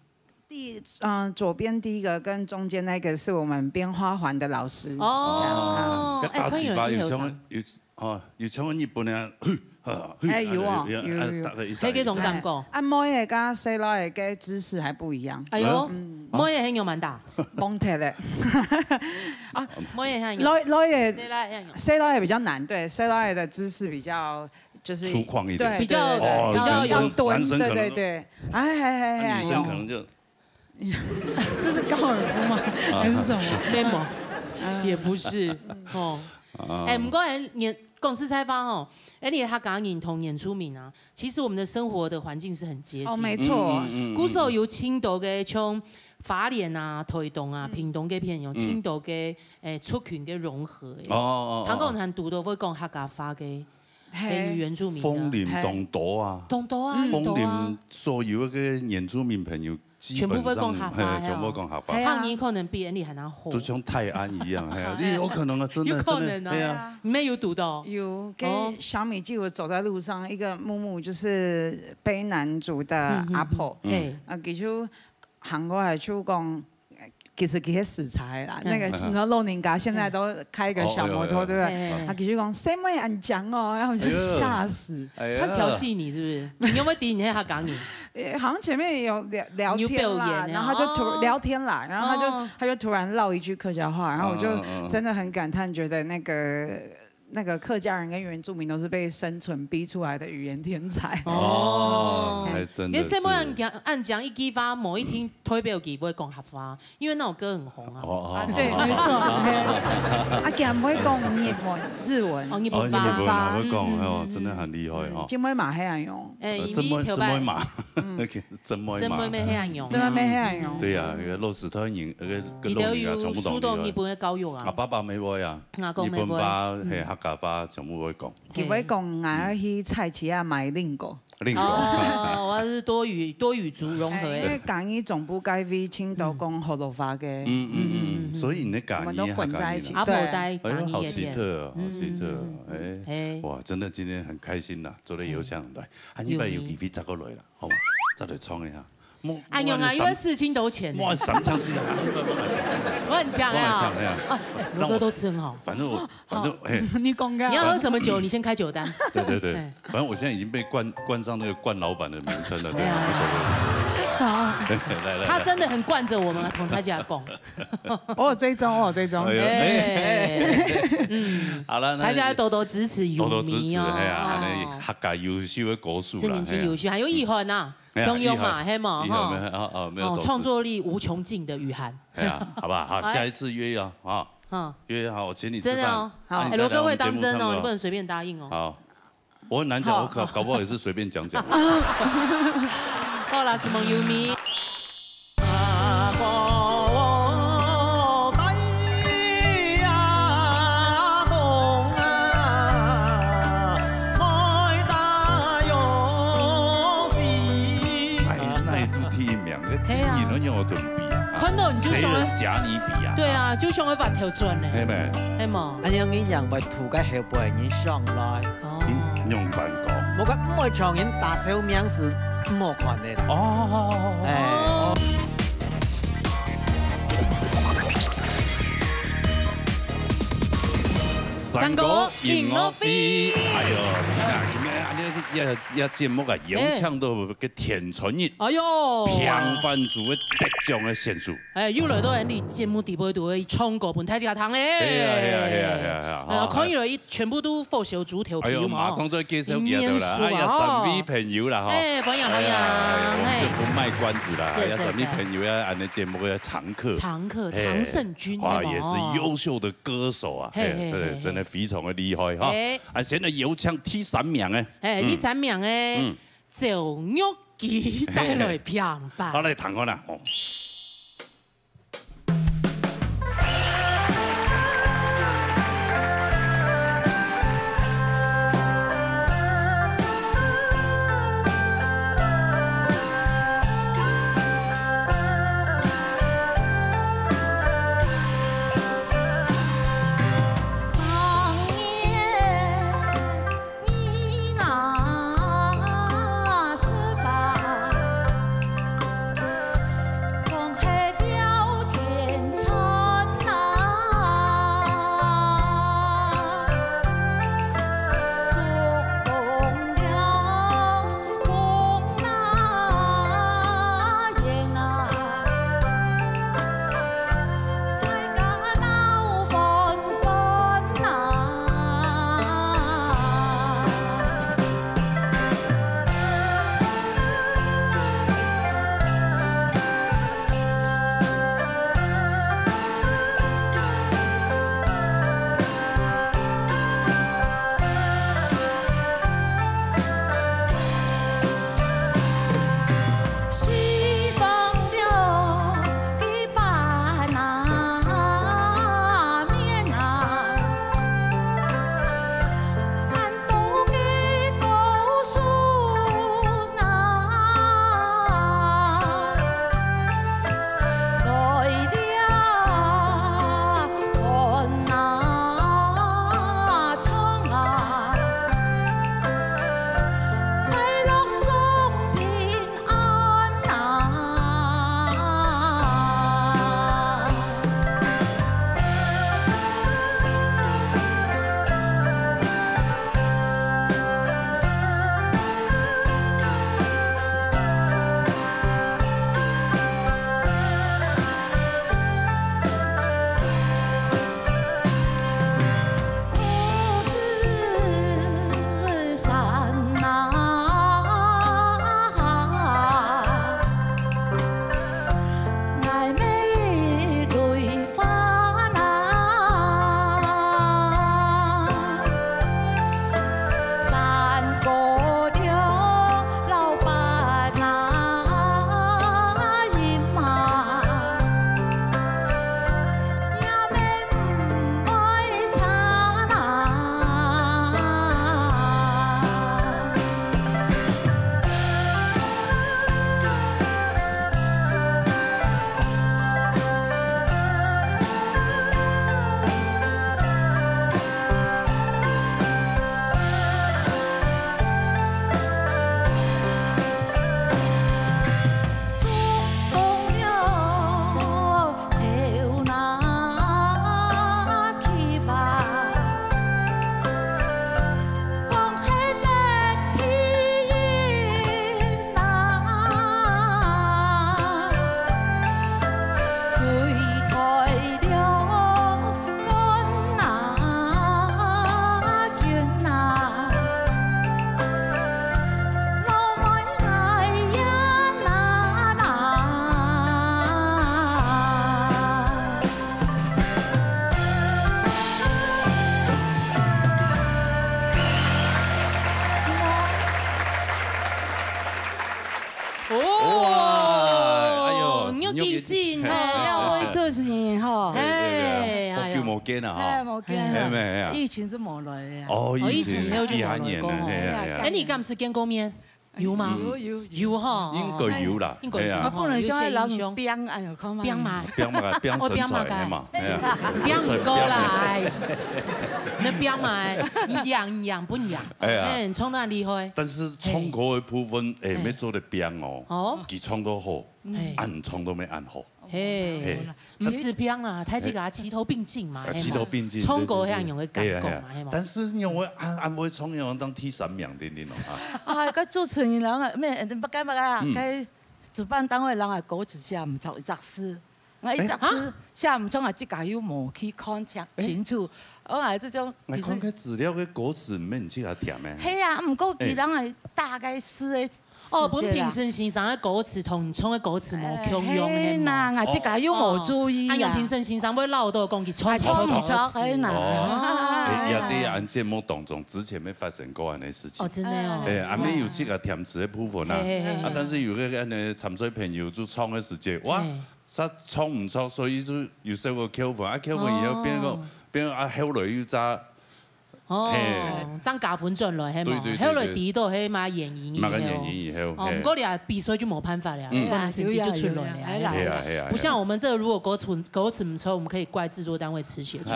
第，嗯，左邊第一個跟中間那個是我們編花環的老師。哦，啊。該打粢粑有像，哎，朋友，你有啥？有，哦，有像日本个，哎，有哦，有，有，有，有。啊，大概一下。係這種感覺。啊，妹仔跟細佬仔个姿勢還不一樣。哎喲，嗯。妹仔係仰般打？蒙忒咧。啊，妹仔係仰般？老，老仔，細佬仔係仰般？細佬仔比較難，對，細佬仔的姿勢比較，就是，粗獷一點。對，比較，對，對，對，哦，比較有，男生，比較蹲，男生可能，對，對，對。哎，哎，哎，哎，女生可能就，這是高爾夫嗎？還是什麼？沒有，也不是，哦。啊。哎，毋過，哎，你，講實在話吼，哎，你客家人同原住民啊，其實我們的生活的環境是很接近的。哦，沒錯。嗯，嗯，嗯，嗯。故所有盡多个像花蓮啊、台東啊、屏東个朋友，盡多个，哎，族群个融合个。哦，哦，哦。佢等還堵到會講客家話个，嘿。哎，原住民个。豐林當多啊。當多啊，嗯。當多啊。豐林所有个原住民朋友 基本上，全部會講客話，嘿，全部講客話。係啊。客語可能比𠊎等還好。就像泰安一樣，係啊，你有可能啊，真的，有可能啊。真的，係啊。你們有堵到？有，跟小米記，我走在路上，一個木木就是卑南族的阿婆，嗯，嗯，嗯。嘿。啊，佢就行過來就講，其實佢係死柴啦，嗯。那個，你知道老人家現在都開個小摩托，哦，有，有，有。對不對？嘿，嘿，嘿。啊，佢就講，細妹恁靚哦，然後我就嚇死。哎呀。他調戲你是不是？你有沒有抵你那客家語？ 呃，好像前面有聊，聊天啦，你有表演欸，然後就突，哦。聊天啦，然後他就，哦。他就突然撂一句客家話，然後我就，嗯，嗯，嗯。真的很感嘆，覺得那個，那個客家人跟原住民都是被生存逼出來的語言天才。哦。哦，還真的是。連細妹恁靚，恁靚一句話，無一定代表佢會講客話，因為那首歌很紅啊。哦，哦，啊，對，哦，沒錯，哦，嘿。啊，佢還會講日文，日文。哦，日本話。哦，日本話會講，嗯，嗯，哦，嗯，真的很厲害哦。嗯，今晡日嘛，係恁樣。欸，呃，因為頭擺，怎麼，怎麼嘛？嗯。 真妹嘛。真妹妹係恁樣。真妹妹係恁樣。對啊，該个老師大人，該个，該个老人啊，佢兜有受到日本个教育啊。全部都會啊。啊，爸爸乜會啊，阿公乜會。日本話，嗯。嘿，客家話全部會講。佢會講，嗯。𠊎愛去菜市仔買蘋果。蘋果。哦，𠊎係多語，多語族融合欸。哎，因為嘉義中部該位盡多講學老話个。嗯，嗯，嗯，嗯，嗯。所以你的嘉義，我們都混在一起，客家人啊。阿婆在嘉義那邊。哎喲，好奇特哦，好奇特哦。嗯，嗯，嗯，嗯。哎，哎。哇，真的今天很開心吶，做得邀請來。啊，你有機會再過來啦。 好嘛，再來創一下。莫，哎喲啊，莫恁樣三，又要四千多錢呢。莫恁三唱四唱，啊，不，不，不，不，我很強啊。我很強，哎呀。啊，哎，羅哥都吃很好。反正我，反正，好。嘿。你講个啊。你要喝什麼酒，你先開酒單。對，對，對。哎。反正我現在已經被冠，冠上那個冠老闆的名稱了，對，哎呀。無所謂，無所謂。好。來，來，來。他真的很慣著我們，同大家講。 我有追蹤，我有追蹤。哎喲，哎。哎。嗯。好了，那大家多多支持有米哦。多多支持，嘿啊，哦。那客家優秀的歌手啦，真的真優秀，嘿啊。還有奕煥啊，哎呀，雄雄嘛，奕煥，嘿嘛，奕煥，哈。沒有，哦，哦，沒有，哦，都支持。創作力無窮盡的雨涵。哎呀，好不好？好，哎。下一次約啊，啊。嗯。約好，我請你吃飯。真的哦。好。那你再來我們節目唱歌。哎，羅哥會當真哦，你不能隨便答應哦。好。 我很難講，好。我搞，搞不好也是隨便講講。好啦，承蒙有米。哎，哪一組第一名？嘿啊。第一名攏有同比啊。看到你就想要，誰能假你比啊？對啊，就想要發條轉呢。嘿咩？嘿嘛。恁樣你贏會吐个後背，你上來。 哦。嗯，仰般講？無講毋會像人打頭名是毋好看的啦。哦。哎。哦。三國音樂會。哎喲，真啊，今日恁樣，這，這節目啊，邀請到个天穿日，哎喲。平板組个得獎个選手。 哎，又來到𠊎俚節目底背肚去唱歌分大家聽咧。係啊，係啊，係啊，係啊，係啊。哎呀，好，看起來全部都火燒豬頭皮嘛。哎喲，馬上就要介紹佢了啦。一面書啊，哎呀，哦。三位朋友啦，哈。哎，歡迎，歡迎，哎呀，我們就不賣關子啦。哎呀，是，是，三位朋友啊，𠊎俚節目个常客。常客，嘿，常勝軍，哇，對吧？也是優秀的歌手啊，嘿，嘿，嘿，嘿，嘿。真的非常的厲害哈。哎。啊，現在有請第三名欸。哎，嗯。第三名欸。嗯。 趙玉琪帶來平板。好，來聽看啦，吼。疫情吼。哎呀，我做事情吼。哎，哎呀，好久無見了哈。哎，無見了。哎，沒有。疫情是無來的啊。哦，哦，疫情以後就無來過吼。幾下年了，哎呀，哎呀。哎，你敢是見過面？有嗎？有，有，有。有吼。應該有啦。應該有吼。哎呀。啊，不能像那人有些英雄。變，哎呦，看嘛。變嘛。變嘛，變身材的嘛。哦，變嘛。哎呀。變毋過來。那變嘛，你養，你養不養？哎呀。哎，你唱得很厲害。但是唱歌的部分，哎，哎。沒做得變哦。哦。佢唱到好。 嘿。恁唱都無恁好。嘿，嘿。毋係變啦，大家齊頭並進嘛，啊，嘿嘛。齊頭並進，唱歌對，對，對。那樣的感覺嘛，嘿嘛。嘿啊，嘿啊。但是你會恁，恁會唱，你會當第三名定定咯，哈。啊，該主持人人啊，咩，不該不該啊，嗯。該主辦單位人啊，稿子寫毋著一隻字，𠊎一隻字寫毋著啊，自家又無去看清，哎。清楚。我啊，這種，𠊎看該資料个稿子，毋免自家填咩？嘿啊，毋過佢人啊，大概是个 哦，本評審先生个歌詞同你唱个歌詞無共樣，哎，嘿嘛。嘿吶，𠊎自家又無注意啊。哦，哦。啊，用評審先生會老多講佢唱，啊，唱毋著，唱毋著。哎吶。哦，哎，也對，恁節目當中之前沒發生過恁樣个事情。哦，真的哦。哎，啊，沒有這個填詞的部分啊。嘿，嘿，嘿。啊，但是有個恁樣參賽朋友就唱个時節，哇，嘿。他唱毋著，所以就有時候扣分，啊，扣分以後變個，哦。變啊，後來又再 哦，嘿。正加分轉來，係無？對，對，對，後來知道係麼原因以後。麼个原因以後，哦，嘿。毋過你啊，比賽就無辦法了，嗯。你个成績就出來了，哎呀，係無？係啊，係啊，係啊。不像我們這個，如果歌詞，歌詞毋著，我們可以怪製作單位詞寫錯。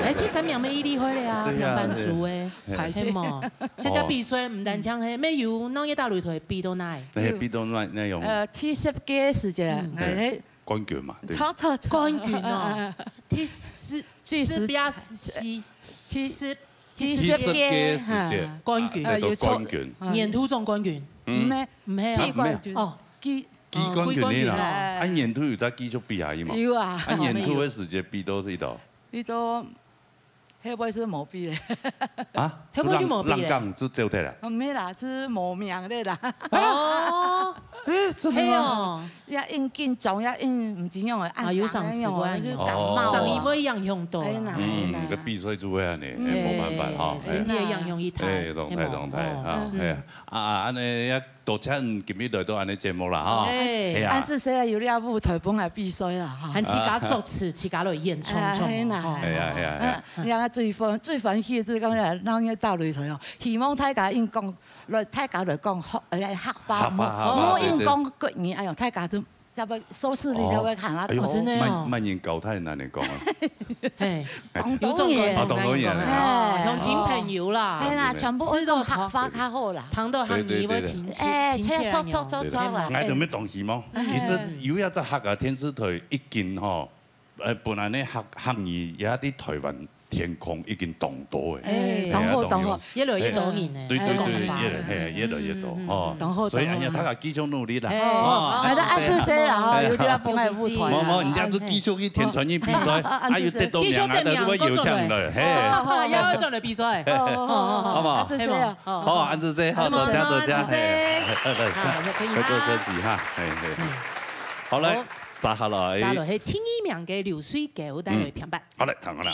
哎，第三名乜已厲害了啊，對啊，滿足哎，對。係無？這叫比賽，毋單淨係，乜有哪一大擂台比到哪？哎，比到哪，哪樣？呃，第十屆時節，嗯。哎，冠軍嘛，對。著，著，著。冠軍哦，第十，第十，十八，十七，第，十，第十屆，第十屆時節，哈。冠軍。啊，得到冠軍。呃，有著，嗯。年度總冠軍。嗯。毋係，毋係哦。季冠軍。哦。季，季冠軍啦。哦，季冠軍啦。哦，啊，年度有再繼續比下去嘛？有啊。啊，年度个時節比到幾多？比到 後尾係無比咧。啊？後尾就無比咧。就冷，冷港就走忒了。哦，無啦，係無名咧啦。哦。哎，真的嗎？係哦。也緊緊張，也緊毋知樣个，啊，有上司過恁樣。就感冒啊。哦。生意會影響到啊。哎呀，嗯，哎呀。該比賽就會恁樣，哎，無辦法哈。哎，身體會影響一大，哎，當然，係無？當然，哦。啊，嗯。哎呀，啊，啊，恁樣也 多謝你今日來到恁樣節目啦，哈。哎，係啊。恁仔細啊，有這舞台分𠊎比賽啦，哈。還自家作詞，自家來演唱，哎，係啦，吼。係啊，係啊，係啊。嗯，這个最歡，最歡喜个就係講，咱个大擂台哦，希望大家應講，來，大家來講客，哎，客話，客話，客話，莫，莫應講國語，對，對。哎喲，大家都，才會收視率才會看啊。哎喲，哦，真的哦。慢，慢人交代，恁樣講啊。嘿。 當然。有種溝通，哦，當然啦。哦，鄉親朋友啦。嘿啦，全部愛講客話較好啦。聽到客語會親切，對，對，對，對。哎，親切啊，著，著，著，著啦。對，對。𠊎都無當希望，嗯。其實有一隻客家電視台已經吼，呃，本來呢，客，客語也在台灣天空已經當多誒。哎，當好，當好。哎呀，當好。越來越多人呢，哎，對，對，對，講法。越來，嘿，越來越多，嗯，嗯，嗯，哦。當好，所以，哎呀，當好。大家繼續努力啦。哎。哦，哦，哎，恁仔細啦，吼，哎呀。有這个分𠊎舞台啦。無，無，人家都繼續去填傳藝比賽，哎。啊，有得到名啊，繼續得名，都會有獎的，嘿。哦，哦，哦，哦，也會轉來比賽。哦，哦，哦，哦。好不好？恁仔細啊。哦。好，恁仔細，好，多謝，多謝，恁仔細。嘿，來，來，啊，可以嗎？來做休息哈，嘿，嘿。嗯。好，來，好。接下來。接下來，係第二名个流水狗帶來片段。嗯。好，來，聽好了。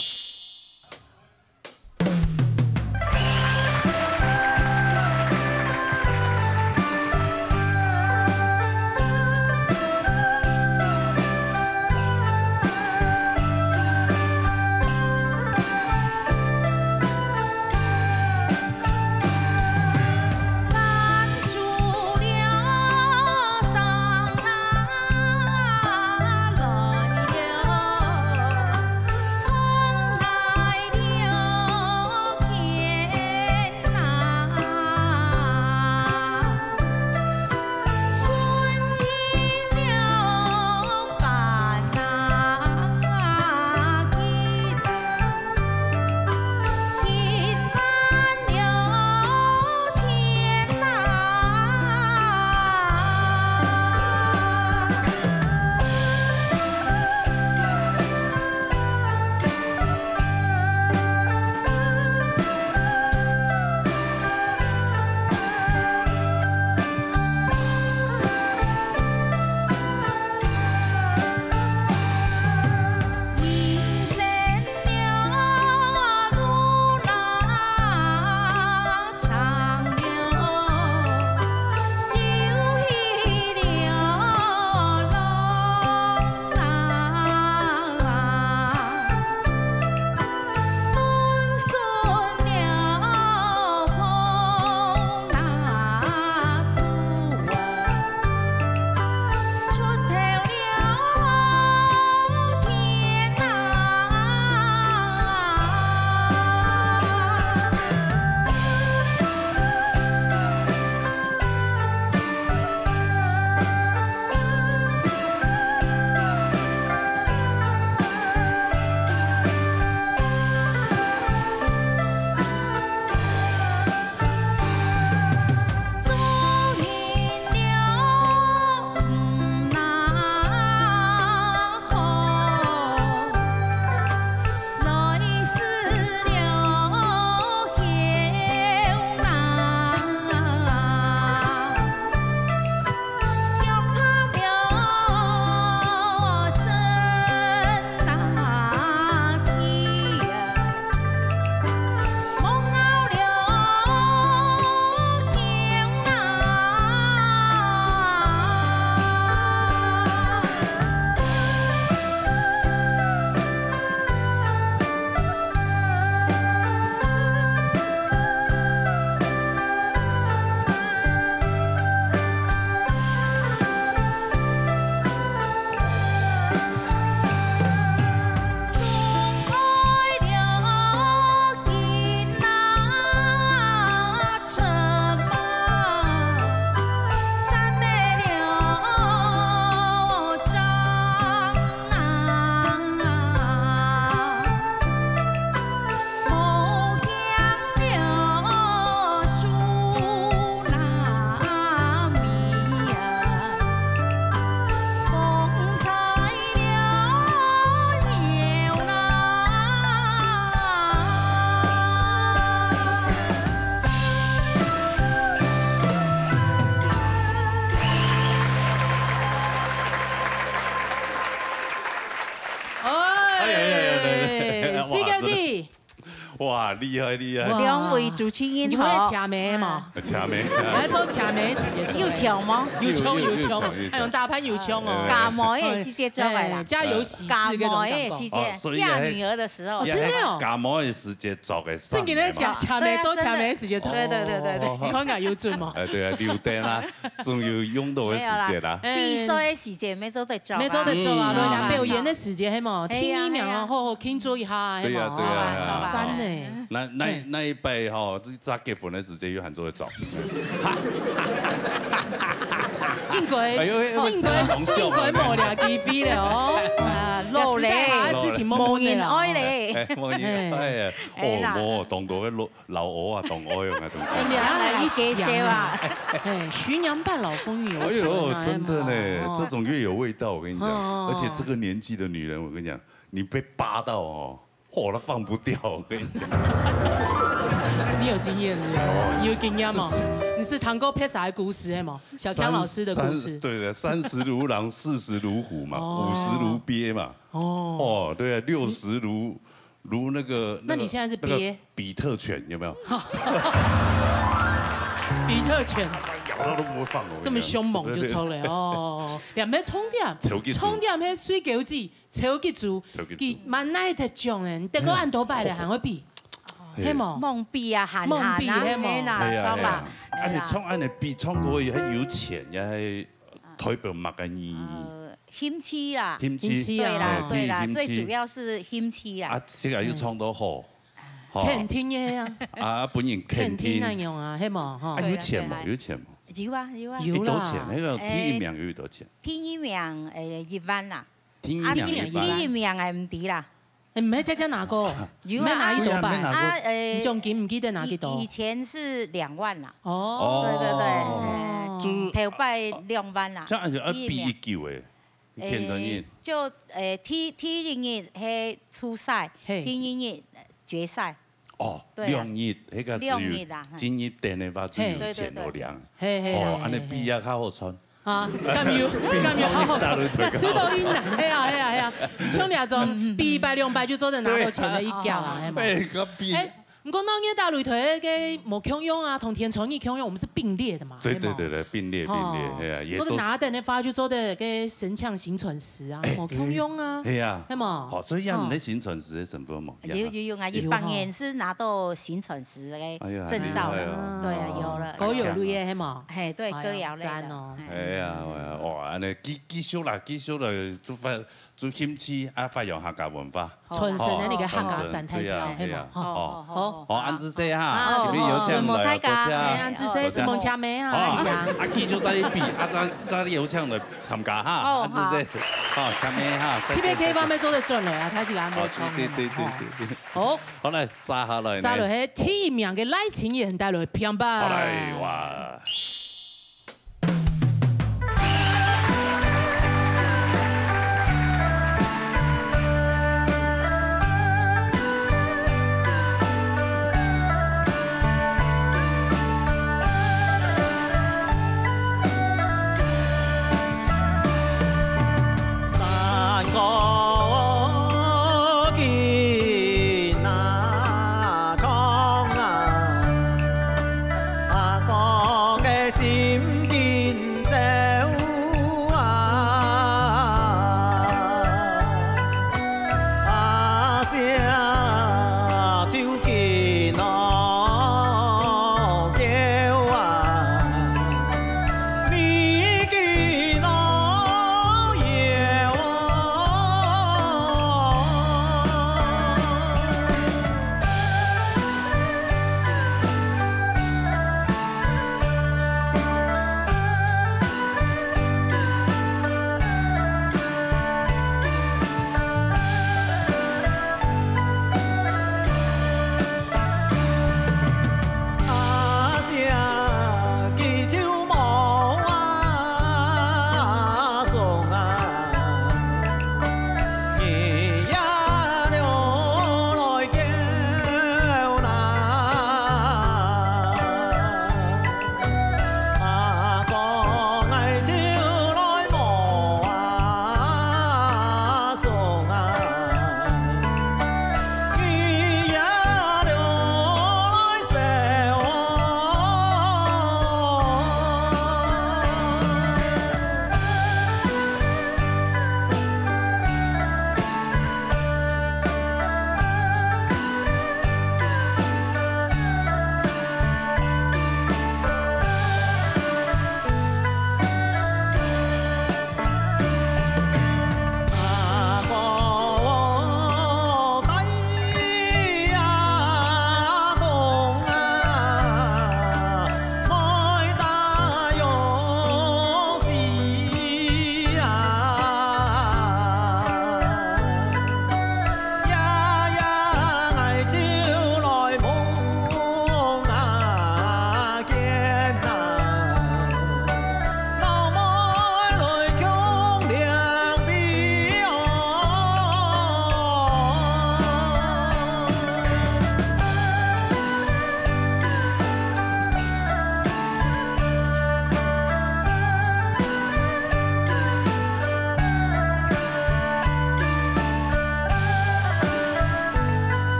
哇，厲害厲害！哇。兩位主持人好。你會請妹嘛？請妹。還做請妹時節做。有請嗎？有請有請，有請有請。還有大潘有請哦。哎。感冒个時節做个啦。哎，家有喜事那種感覺。感冒个時節，哦，所以嫁女兒的時候。哦，真的哦。感冒个時節做个。正經个請，請妹做請妹時節做。對啊，真的。對對對對對。哦。你看看有準嗎？哎，對啊，留等啊，總有用到个時節啦。沒有啦，哎。比賽个時節，沒做得做啊。沒做得做啊，嗯。來啦，表演个時節，係無？哎呀，聽一秒哦，哎呀。好好慶祝一下，係無？對啊，對啊，哦，對啊。讚呢。 那，那，哎。那一擺吼，就早結婚个時節又還做得做。應該，哎呦，哎呦，應該，紅笑嘛。應該無這機會了哦。啊，老咧，時代下个事情慢慢來啦。無人愛咧。哎，無人愛啊。哎。哎啦。哦，無，當多个老，老芋啊，當多个啊，當多。哎，你還來一講啊。哎，徐娘半老風韻猶存啊，哎呦，真的呢，哎嘛，哦。這種越有味道，我跟你講。哦。而且這個年紀的女人，我跟你講，你被扒到哦， 哦，他放不掉，我跟你講。你有經驗是不是？哦。你有經驗嗎？是，是。你是聽過別儕个故事係嗎？小強老師的故事。三，三，對，對，三十如狼，四十如虎嘛，哦。五十如鱉嘛。哦。哦，對啊，六十如，如那個，那你現在是鱉？那個，那個比特犬，有沒有？比特犬。咬到都不會放，我跟你講。這麼兇猛就抽了，對，對，對。哦，兩邊衝掉，抽幾組。衝掉，那水狗子。 超級豬，超級豬。佢蠻耐得獎誒，你得過恁多擺了，還會比，哦。係無？摸比啊，閒閒啊，摸比，係無？係啦，係啊，唱吧。係啊。而且唱恁樣比，唱歌也還有錢，也還代表麼个意義？呃，興趣啦。興趣。興趣啊。對啦，哦。對啦，興趣。最主要是興趣啦。啊，這個又唱到好，嗯。吼。肯定个啊。啊，本人肯定。肯定那樣啊，係無？吼。啊，有錢無？對啦，對啦。有錢無？有啊，有啊。有啦。幾多錢？那個第一名有幾多錢？誒，第一名，誒，一萬啦。 第一名啊，一萬。第一名个毋知啦。誒，毋係姐姐拿過，有啊。毋係拿一多擺。對啊，毋係拿過。啊，誒，你獎金毋記得拿幾多？以，以前是兩萬啦。哦。對，對，對，哦。誒，就頭擺兩萬啦。這樣就要比一九誒，第一名。天成日。誒，就，誒，第，第一日係初賽，嘿。第二日決賽。 哦，對啊。兩日，那個是有兩日啊，嘿。進入等的話，就有錢好領。嘿，嘿，嘿，哦，嘿，恁樣比較較好賺。啊，敢有，敢有好好賺，那出到雲南，係啊，係啊，係啊，像那種比一擺兩擺就做得拿到錢的一角啊，對啊。係嘛？哎，該比。哎，毋過鬧熱打擂台个無共樣啊，同天成日共樣，我們是並列的嘛，對，係嘛？對，對，對，並列，並列，哦，係啊，也都是。做得拿等的話，就做得个神像行船石啊，哎，無共樣啊，對。係啊。係嘛？哦，所以啊，你的行船石的身份嘛， 有，有，有啊，有吼。一八年是拿到行船石个證照了。哎呀，厲害哦。對啊，有了。哦，高油類个，係無？嘿，對，哎呀，歌謠類的。讚哦。嘿。哎呀，哇，哇，恁樣繼，繼續啦，繼續啦，就發，就興趣啊，發揚客家文化。好啦。傳承咱个客家三大調，哦，傳承，對啊，係無？對啊，吼。哦，好，好，好。好，恁仔細哈，啊，這邊有請來啊，承蒙大家。多謝。哎，恁仔細，多謝。承蒙請妹啊，好，恁仔。啊，繼續再去比，啊，再，再邀請來參加哈，哦，恁仔細。好。好，請妹哈，再見。T V K方面做得轉來啊，他這個還無衝。好，對，對，對，對，對。 好。好，來，續下來呢？續落去第一名个賴清德帶來評判。好來，哇。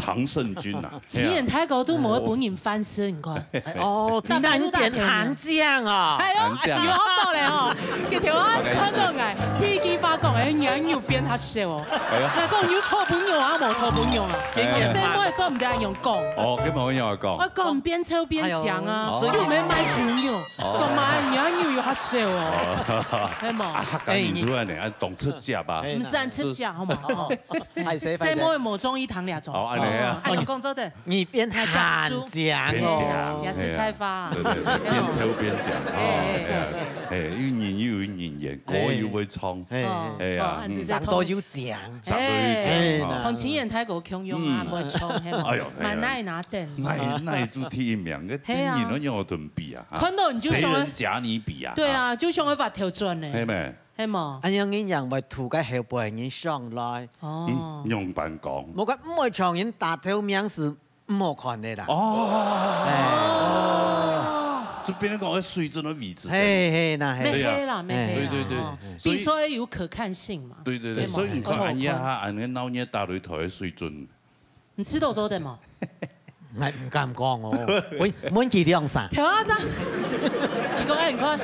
唐盛君啊，陳燕大哥都無分人翻身，你看。哦，今天變韓將啊！哎呦，韓將啊。哎呦，到了哦，佢頭下看到𠊎，第一句話講，哎，你又變較瘦哦。哎呦。𠊎講你有討餔娘啊，無討餔娘啊？哎呀。細妹做毋得恁樣講。哦，跟朋友講。我講邊抽邊講啊，哎呦，又毋係賣豬肉，哦。講嘛，你又有較瘦哦，係無？啊，客家人出來呢，啊，懂出價吧？哎，毋使出價，好無？哦。哎，誰細妹無中意聽這種。哦，恁樣啊。哦，恁樣講做得。 你變韓將哦。變將，也係菜花。對，對，對，邊抽邊講啊，哎，哎，哎，哎，哎，又人又有人緣，歌又會唱，哎，哎呀，哦，恁樣嗯。上到又講，上到又講，哎，啊。同陳燕大哥共樣啊，嗯。會唱，係無？哎喲，哎呀。滿哪拿等。那，那一組第一名，該係啊。跟人都有得比啊，啊。看到你就想要，誰人甲你比啊？對啊，就想要發條轉呢。係咩？係無？恁樣人會吐个後背人上來。哦。嗯，仰般講？無个，毋會唱人打頭名是 毋好看个啦。哦，哎。哦，就變成講，哎，水準个維持。嘿，嘿，那嘿。對啊。乜係啦，乜係啦，對，對，對。哦，所以比賽有可看性嘛。對，對，對，對嘛？所以你看，有可看。恁樣哈，恁樣鬧熱打擂台个水準。你知道做得無？𠊎毋敢講哦，問，問佢兩聲。頭下張，你講，哎，你看，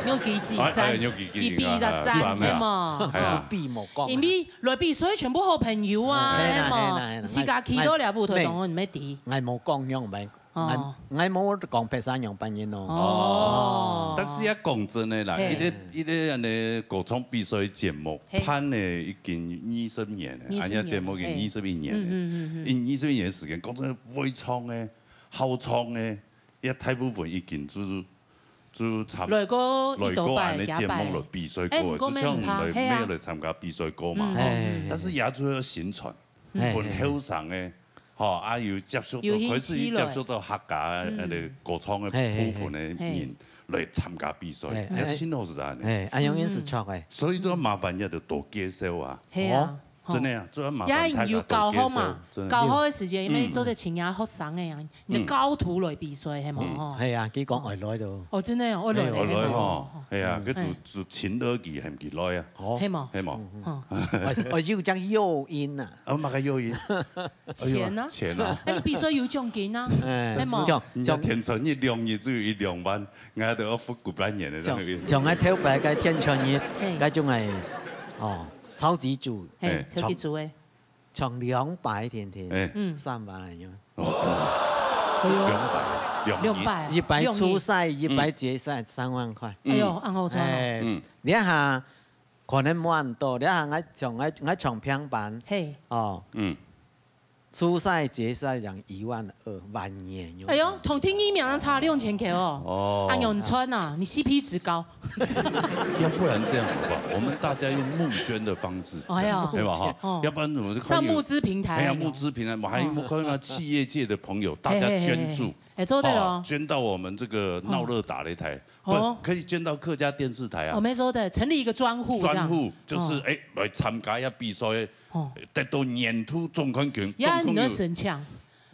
你有幾緊張？哎，哎，你有幾緊張？幾比一隻讚，哎，讚啊。係無？哎呀。係比無講啊。因為 來比賽全部好朋友啊，哎，係無？係啦，係啦，係啦。自家企到了舞台當中，你毋知。𠊎無講樣般，哦。𠊎，𠊎無講別儕樣般人哦。哦。但是也講真个啦，嘿。一个，一个恁樣歌唱比賽節目，嘿。辦了已經二十年了，二十年，恁樣節目已經二十一年了。嘿。嗯，嗯，嗯，嗯。因二十一年時間，講真个，會唱个、好唱个，也大部分已經就是 就參，來過一到擺，來過恁樣節目來比賽過，幾擺。哎，毋過就像毋怕，係啊。來，沒有來參加比賽過嘛，嗯。吼。哎。但是也就要宣傳，哎。分後生个，吼，啊，有接觸到，有興趣來。開始接觸到客家个，嗯。那個歌唱个部分个人，哎，哎，哎。來參加比賽，哎，哎。也真好是恁樣。哎，恁樣也係著个。嗯。所以就麻煩也得多介紹啊。係啊。哦。 真个啊，主要麻煩大家多介紹，也有教學嘛，真个。教學个時間，因為做得請遐學生个啊，嗯。你个教徒來比賽，係無？嗯。吼。係啊，佢講愛來咯。哦，真个哦，愛來咧，哎，愛來吼，係無？係啊，嗯。佢就，哎。就請到佢，喊佢來啊。哦。係無？係無？嗯，嗯。哦。哦，哦，有這樣誘因啊。啊，麼个誘因？錢啊。哎喲，錢啊。哎，你比賽有獎金啊，哎，係無？獎，人家天穿日兩日只有一兩萬，𠊎都要付幾百年的那個。像，像𠊎頭擺个天穿日，嘿。該種个，哦。 超級組，嘿，嘿。超級組个。唱兩擺天天，嘿。嗯。三萬來樣。哦。哎喲。兩擺，兩日。兩擺，一擺初賽，兩日。一擺決賽，嗯。三萬塊。哎喲，嗯。恁好賺哦。哎，嗯。這下可能無恁多，這下𠊎唱，𠊎，𠊎唱平板，嘿。哦。嗯。 初賽、決賽獎一萬二，萬年有。哎喲，同第二名差兩千塊哦。哦。啊，永川啊，你C P值高。要不然這樣好不好？我們大家用募捐的方式，哎呀。對吧？哈，哦。要不然怎麼就可以有，上募資平台。哎呀，募資平台，我還有沒有看到企業界的朋友，大家捐助，嘿，嘿，嘿，嘿。哎，做得咯。哦，捐到我們這個鬧熱打擂台，哦。不，可以捐到客家電視台啊。哦，沒錯的，成立一個專戶這樣。專戶就是，哦。哎，來參加一下比賽， 哦。得到年度總冠軍，呀，你要申請。總冠軍。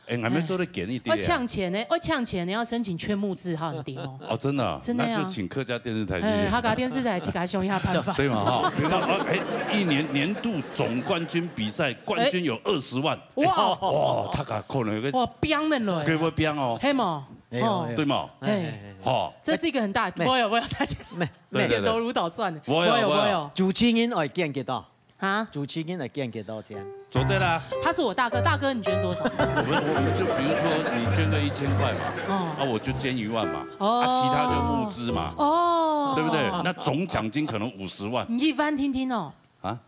哎，還沒做得給你的啊。要搶錢呢，要搶錢呢，要申請勸募字號，你知嗎？哦，真的啊？真的啊。那就請客家電視台去。哎，客家電視台去給他想一下辦法。對嘛，哈，比如說，哦，哎，一年，年度總冠軍比賽，冠軍有二十萬。哎。哇。哇，他可能有個，哇，變了嘞。給我變哦。係無？哎喲，哦。哎喲。對嘛？哎。哎，哎，哎。好。這是一個很大的，哎，沒有，沒有，大家，沒，沒有。點頭如搗蒜的。我有，沒有，我有。沒有。主持人愛捐幾多？ 啊？主持人來捐幾多錢？做得啦。他是我大哥，大哥你捐多少？我們，我們就比如說你捐個一千塊嘛，哦。啊，我就捐一萬嘛，哦。啊，其他就募資嘛，哦。對不對？那總獎金可能五十萬。你一萬聽聽哦。啊？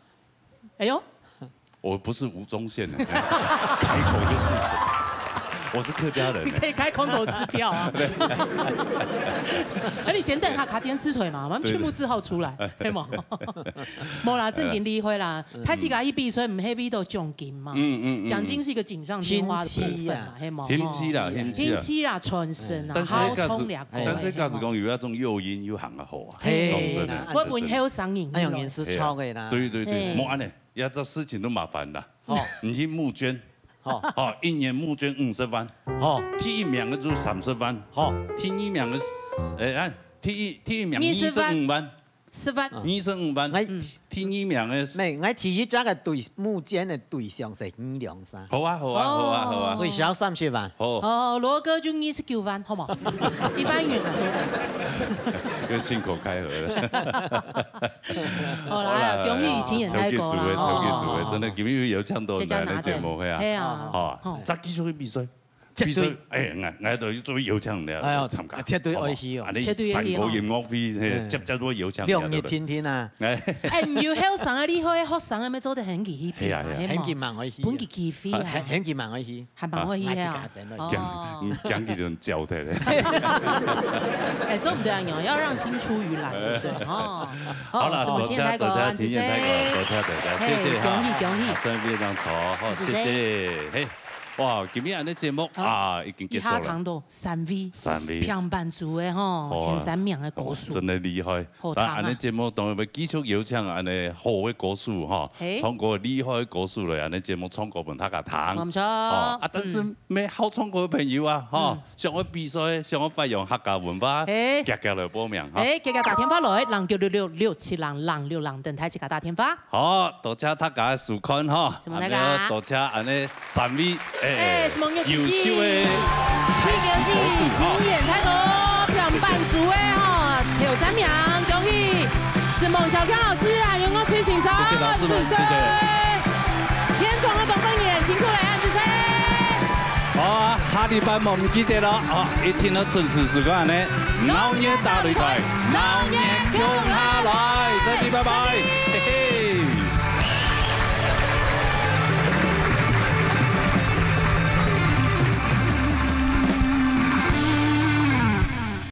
哎喲。我不是吳宗憲的，開口就是什麼。我是客家人。你可以開空頭支票啊。對。哎，你先等一下，卡電視台嘛，我們全部字號出來，對，對。係嗎？ 無啦，正經厲害啦。嗯。大自家去比賽，毋係為著獎金嘛。嗯，嗯，嗯。獎金是一個錦上添花的部分嘛，興趣啊。係無？興趣啦，吼。興趣啦。興趣啦，傳承啊，但是好衝力啊。但是假使講有那種誘因，又行得好啊。嘿，講真的。那，會分後生人，哎喲，人是錯的啦。對，對，對，嘿。無恁樣，這事情都麻煩啦。哦。你去募捐，哦。哦，一年募捐五十萬，哦。第一名的就三十萬，哦。第二名的，哎，哎，第一，第一名二十萬。二十五萬。十萬。二十五萬。𠊎第二名个。無，𠊎第一隻个對，募捐个對象係二兩三。好啊，好啊，好啊，好啊。哦。最少三十萬。好。哦，羅哥就二十九萬，好無？一般人啊，做得。又信口開河了。好啦，好啦，恭喜陳延泰哥啦，超級主委，超級主委，哦。真的，今日有邀請到來个節目，係啊。係啊。好啊，哦。再繼續去比賽。 絕對。比賽，哎，𠊎，𠊎都做邀請你哎喲，參加，絕對愛去哦。好不好？恁樣絕對愛去哦。山歌音樂會，嘿，嗯。接接都邀請你啊，兩日天天啊。對不對？哎。哎，你有後生啊，你好，學生啊，乜做得喊佢去比嘛，係啊，係啊。係嘛？喊佢蠻愛去啊。分佢機會啊。喊，喊佢蠻愛去。還蠻愛去啊。啊。𠊎自家先愛去。哦。驚，嗯，驚佢就焦忒了。哎，做毋得啊，要讓青出於藍，對不對？哦。好了，好，多謝，陳延泰哥，多謝，陳延泰哥，多謝大家，嘿，謝謝哈。恭喜，恭喜。啊，真非常好，好，謝謝。謝謝。嘿。 哇，今日恁樣節目，好，啊，已經結束了。一下聽到三位，三位。平板組个吼，哦，前三名个歌手。哦，真的厲害。好聽啊。那恁樣節目當然會繼續邀請恁樣好个歌手吼，嘿。唱歌厲害个歌手來，恁樣節目唱歌分大家聽。無錯。哦，啊，但是嗯。無好唱歌个朋友啊，吼，嗯。想愛比賽，想愛發揚客家文化，嘿。遽遽來報名哈。嘿，遽遽打電話來，零九六六六七零零六零，等待自家打電話。 好，多謝大家收看吼。承蒙大家。恁樣多謝恁樣三位，哎，哎，承蒙玉姐。優秀个，水球姐，陳延泰哥，平板組个吼，頭三名，恭喜承蒙小強老師，還有我崔先生，謝謝老師們，謝謝。現場个工作人員辛苦了，恁仔細。好啊，下禮拜無毋記得咯，哦，一定要準時收看呢。鬧熱大擂台，鬧熱共下來，再見，拜拜。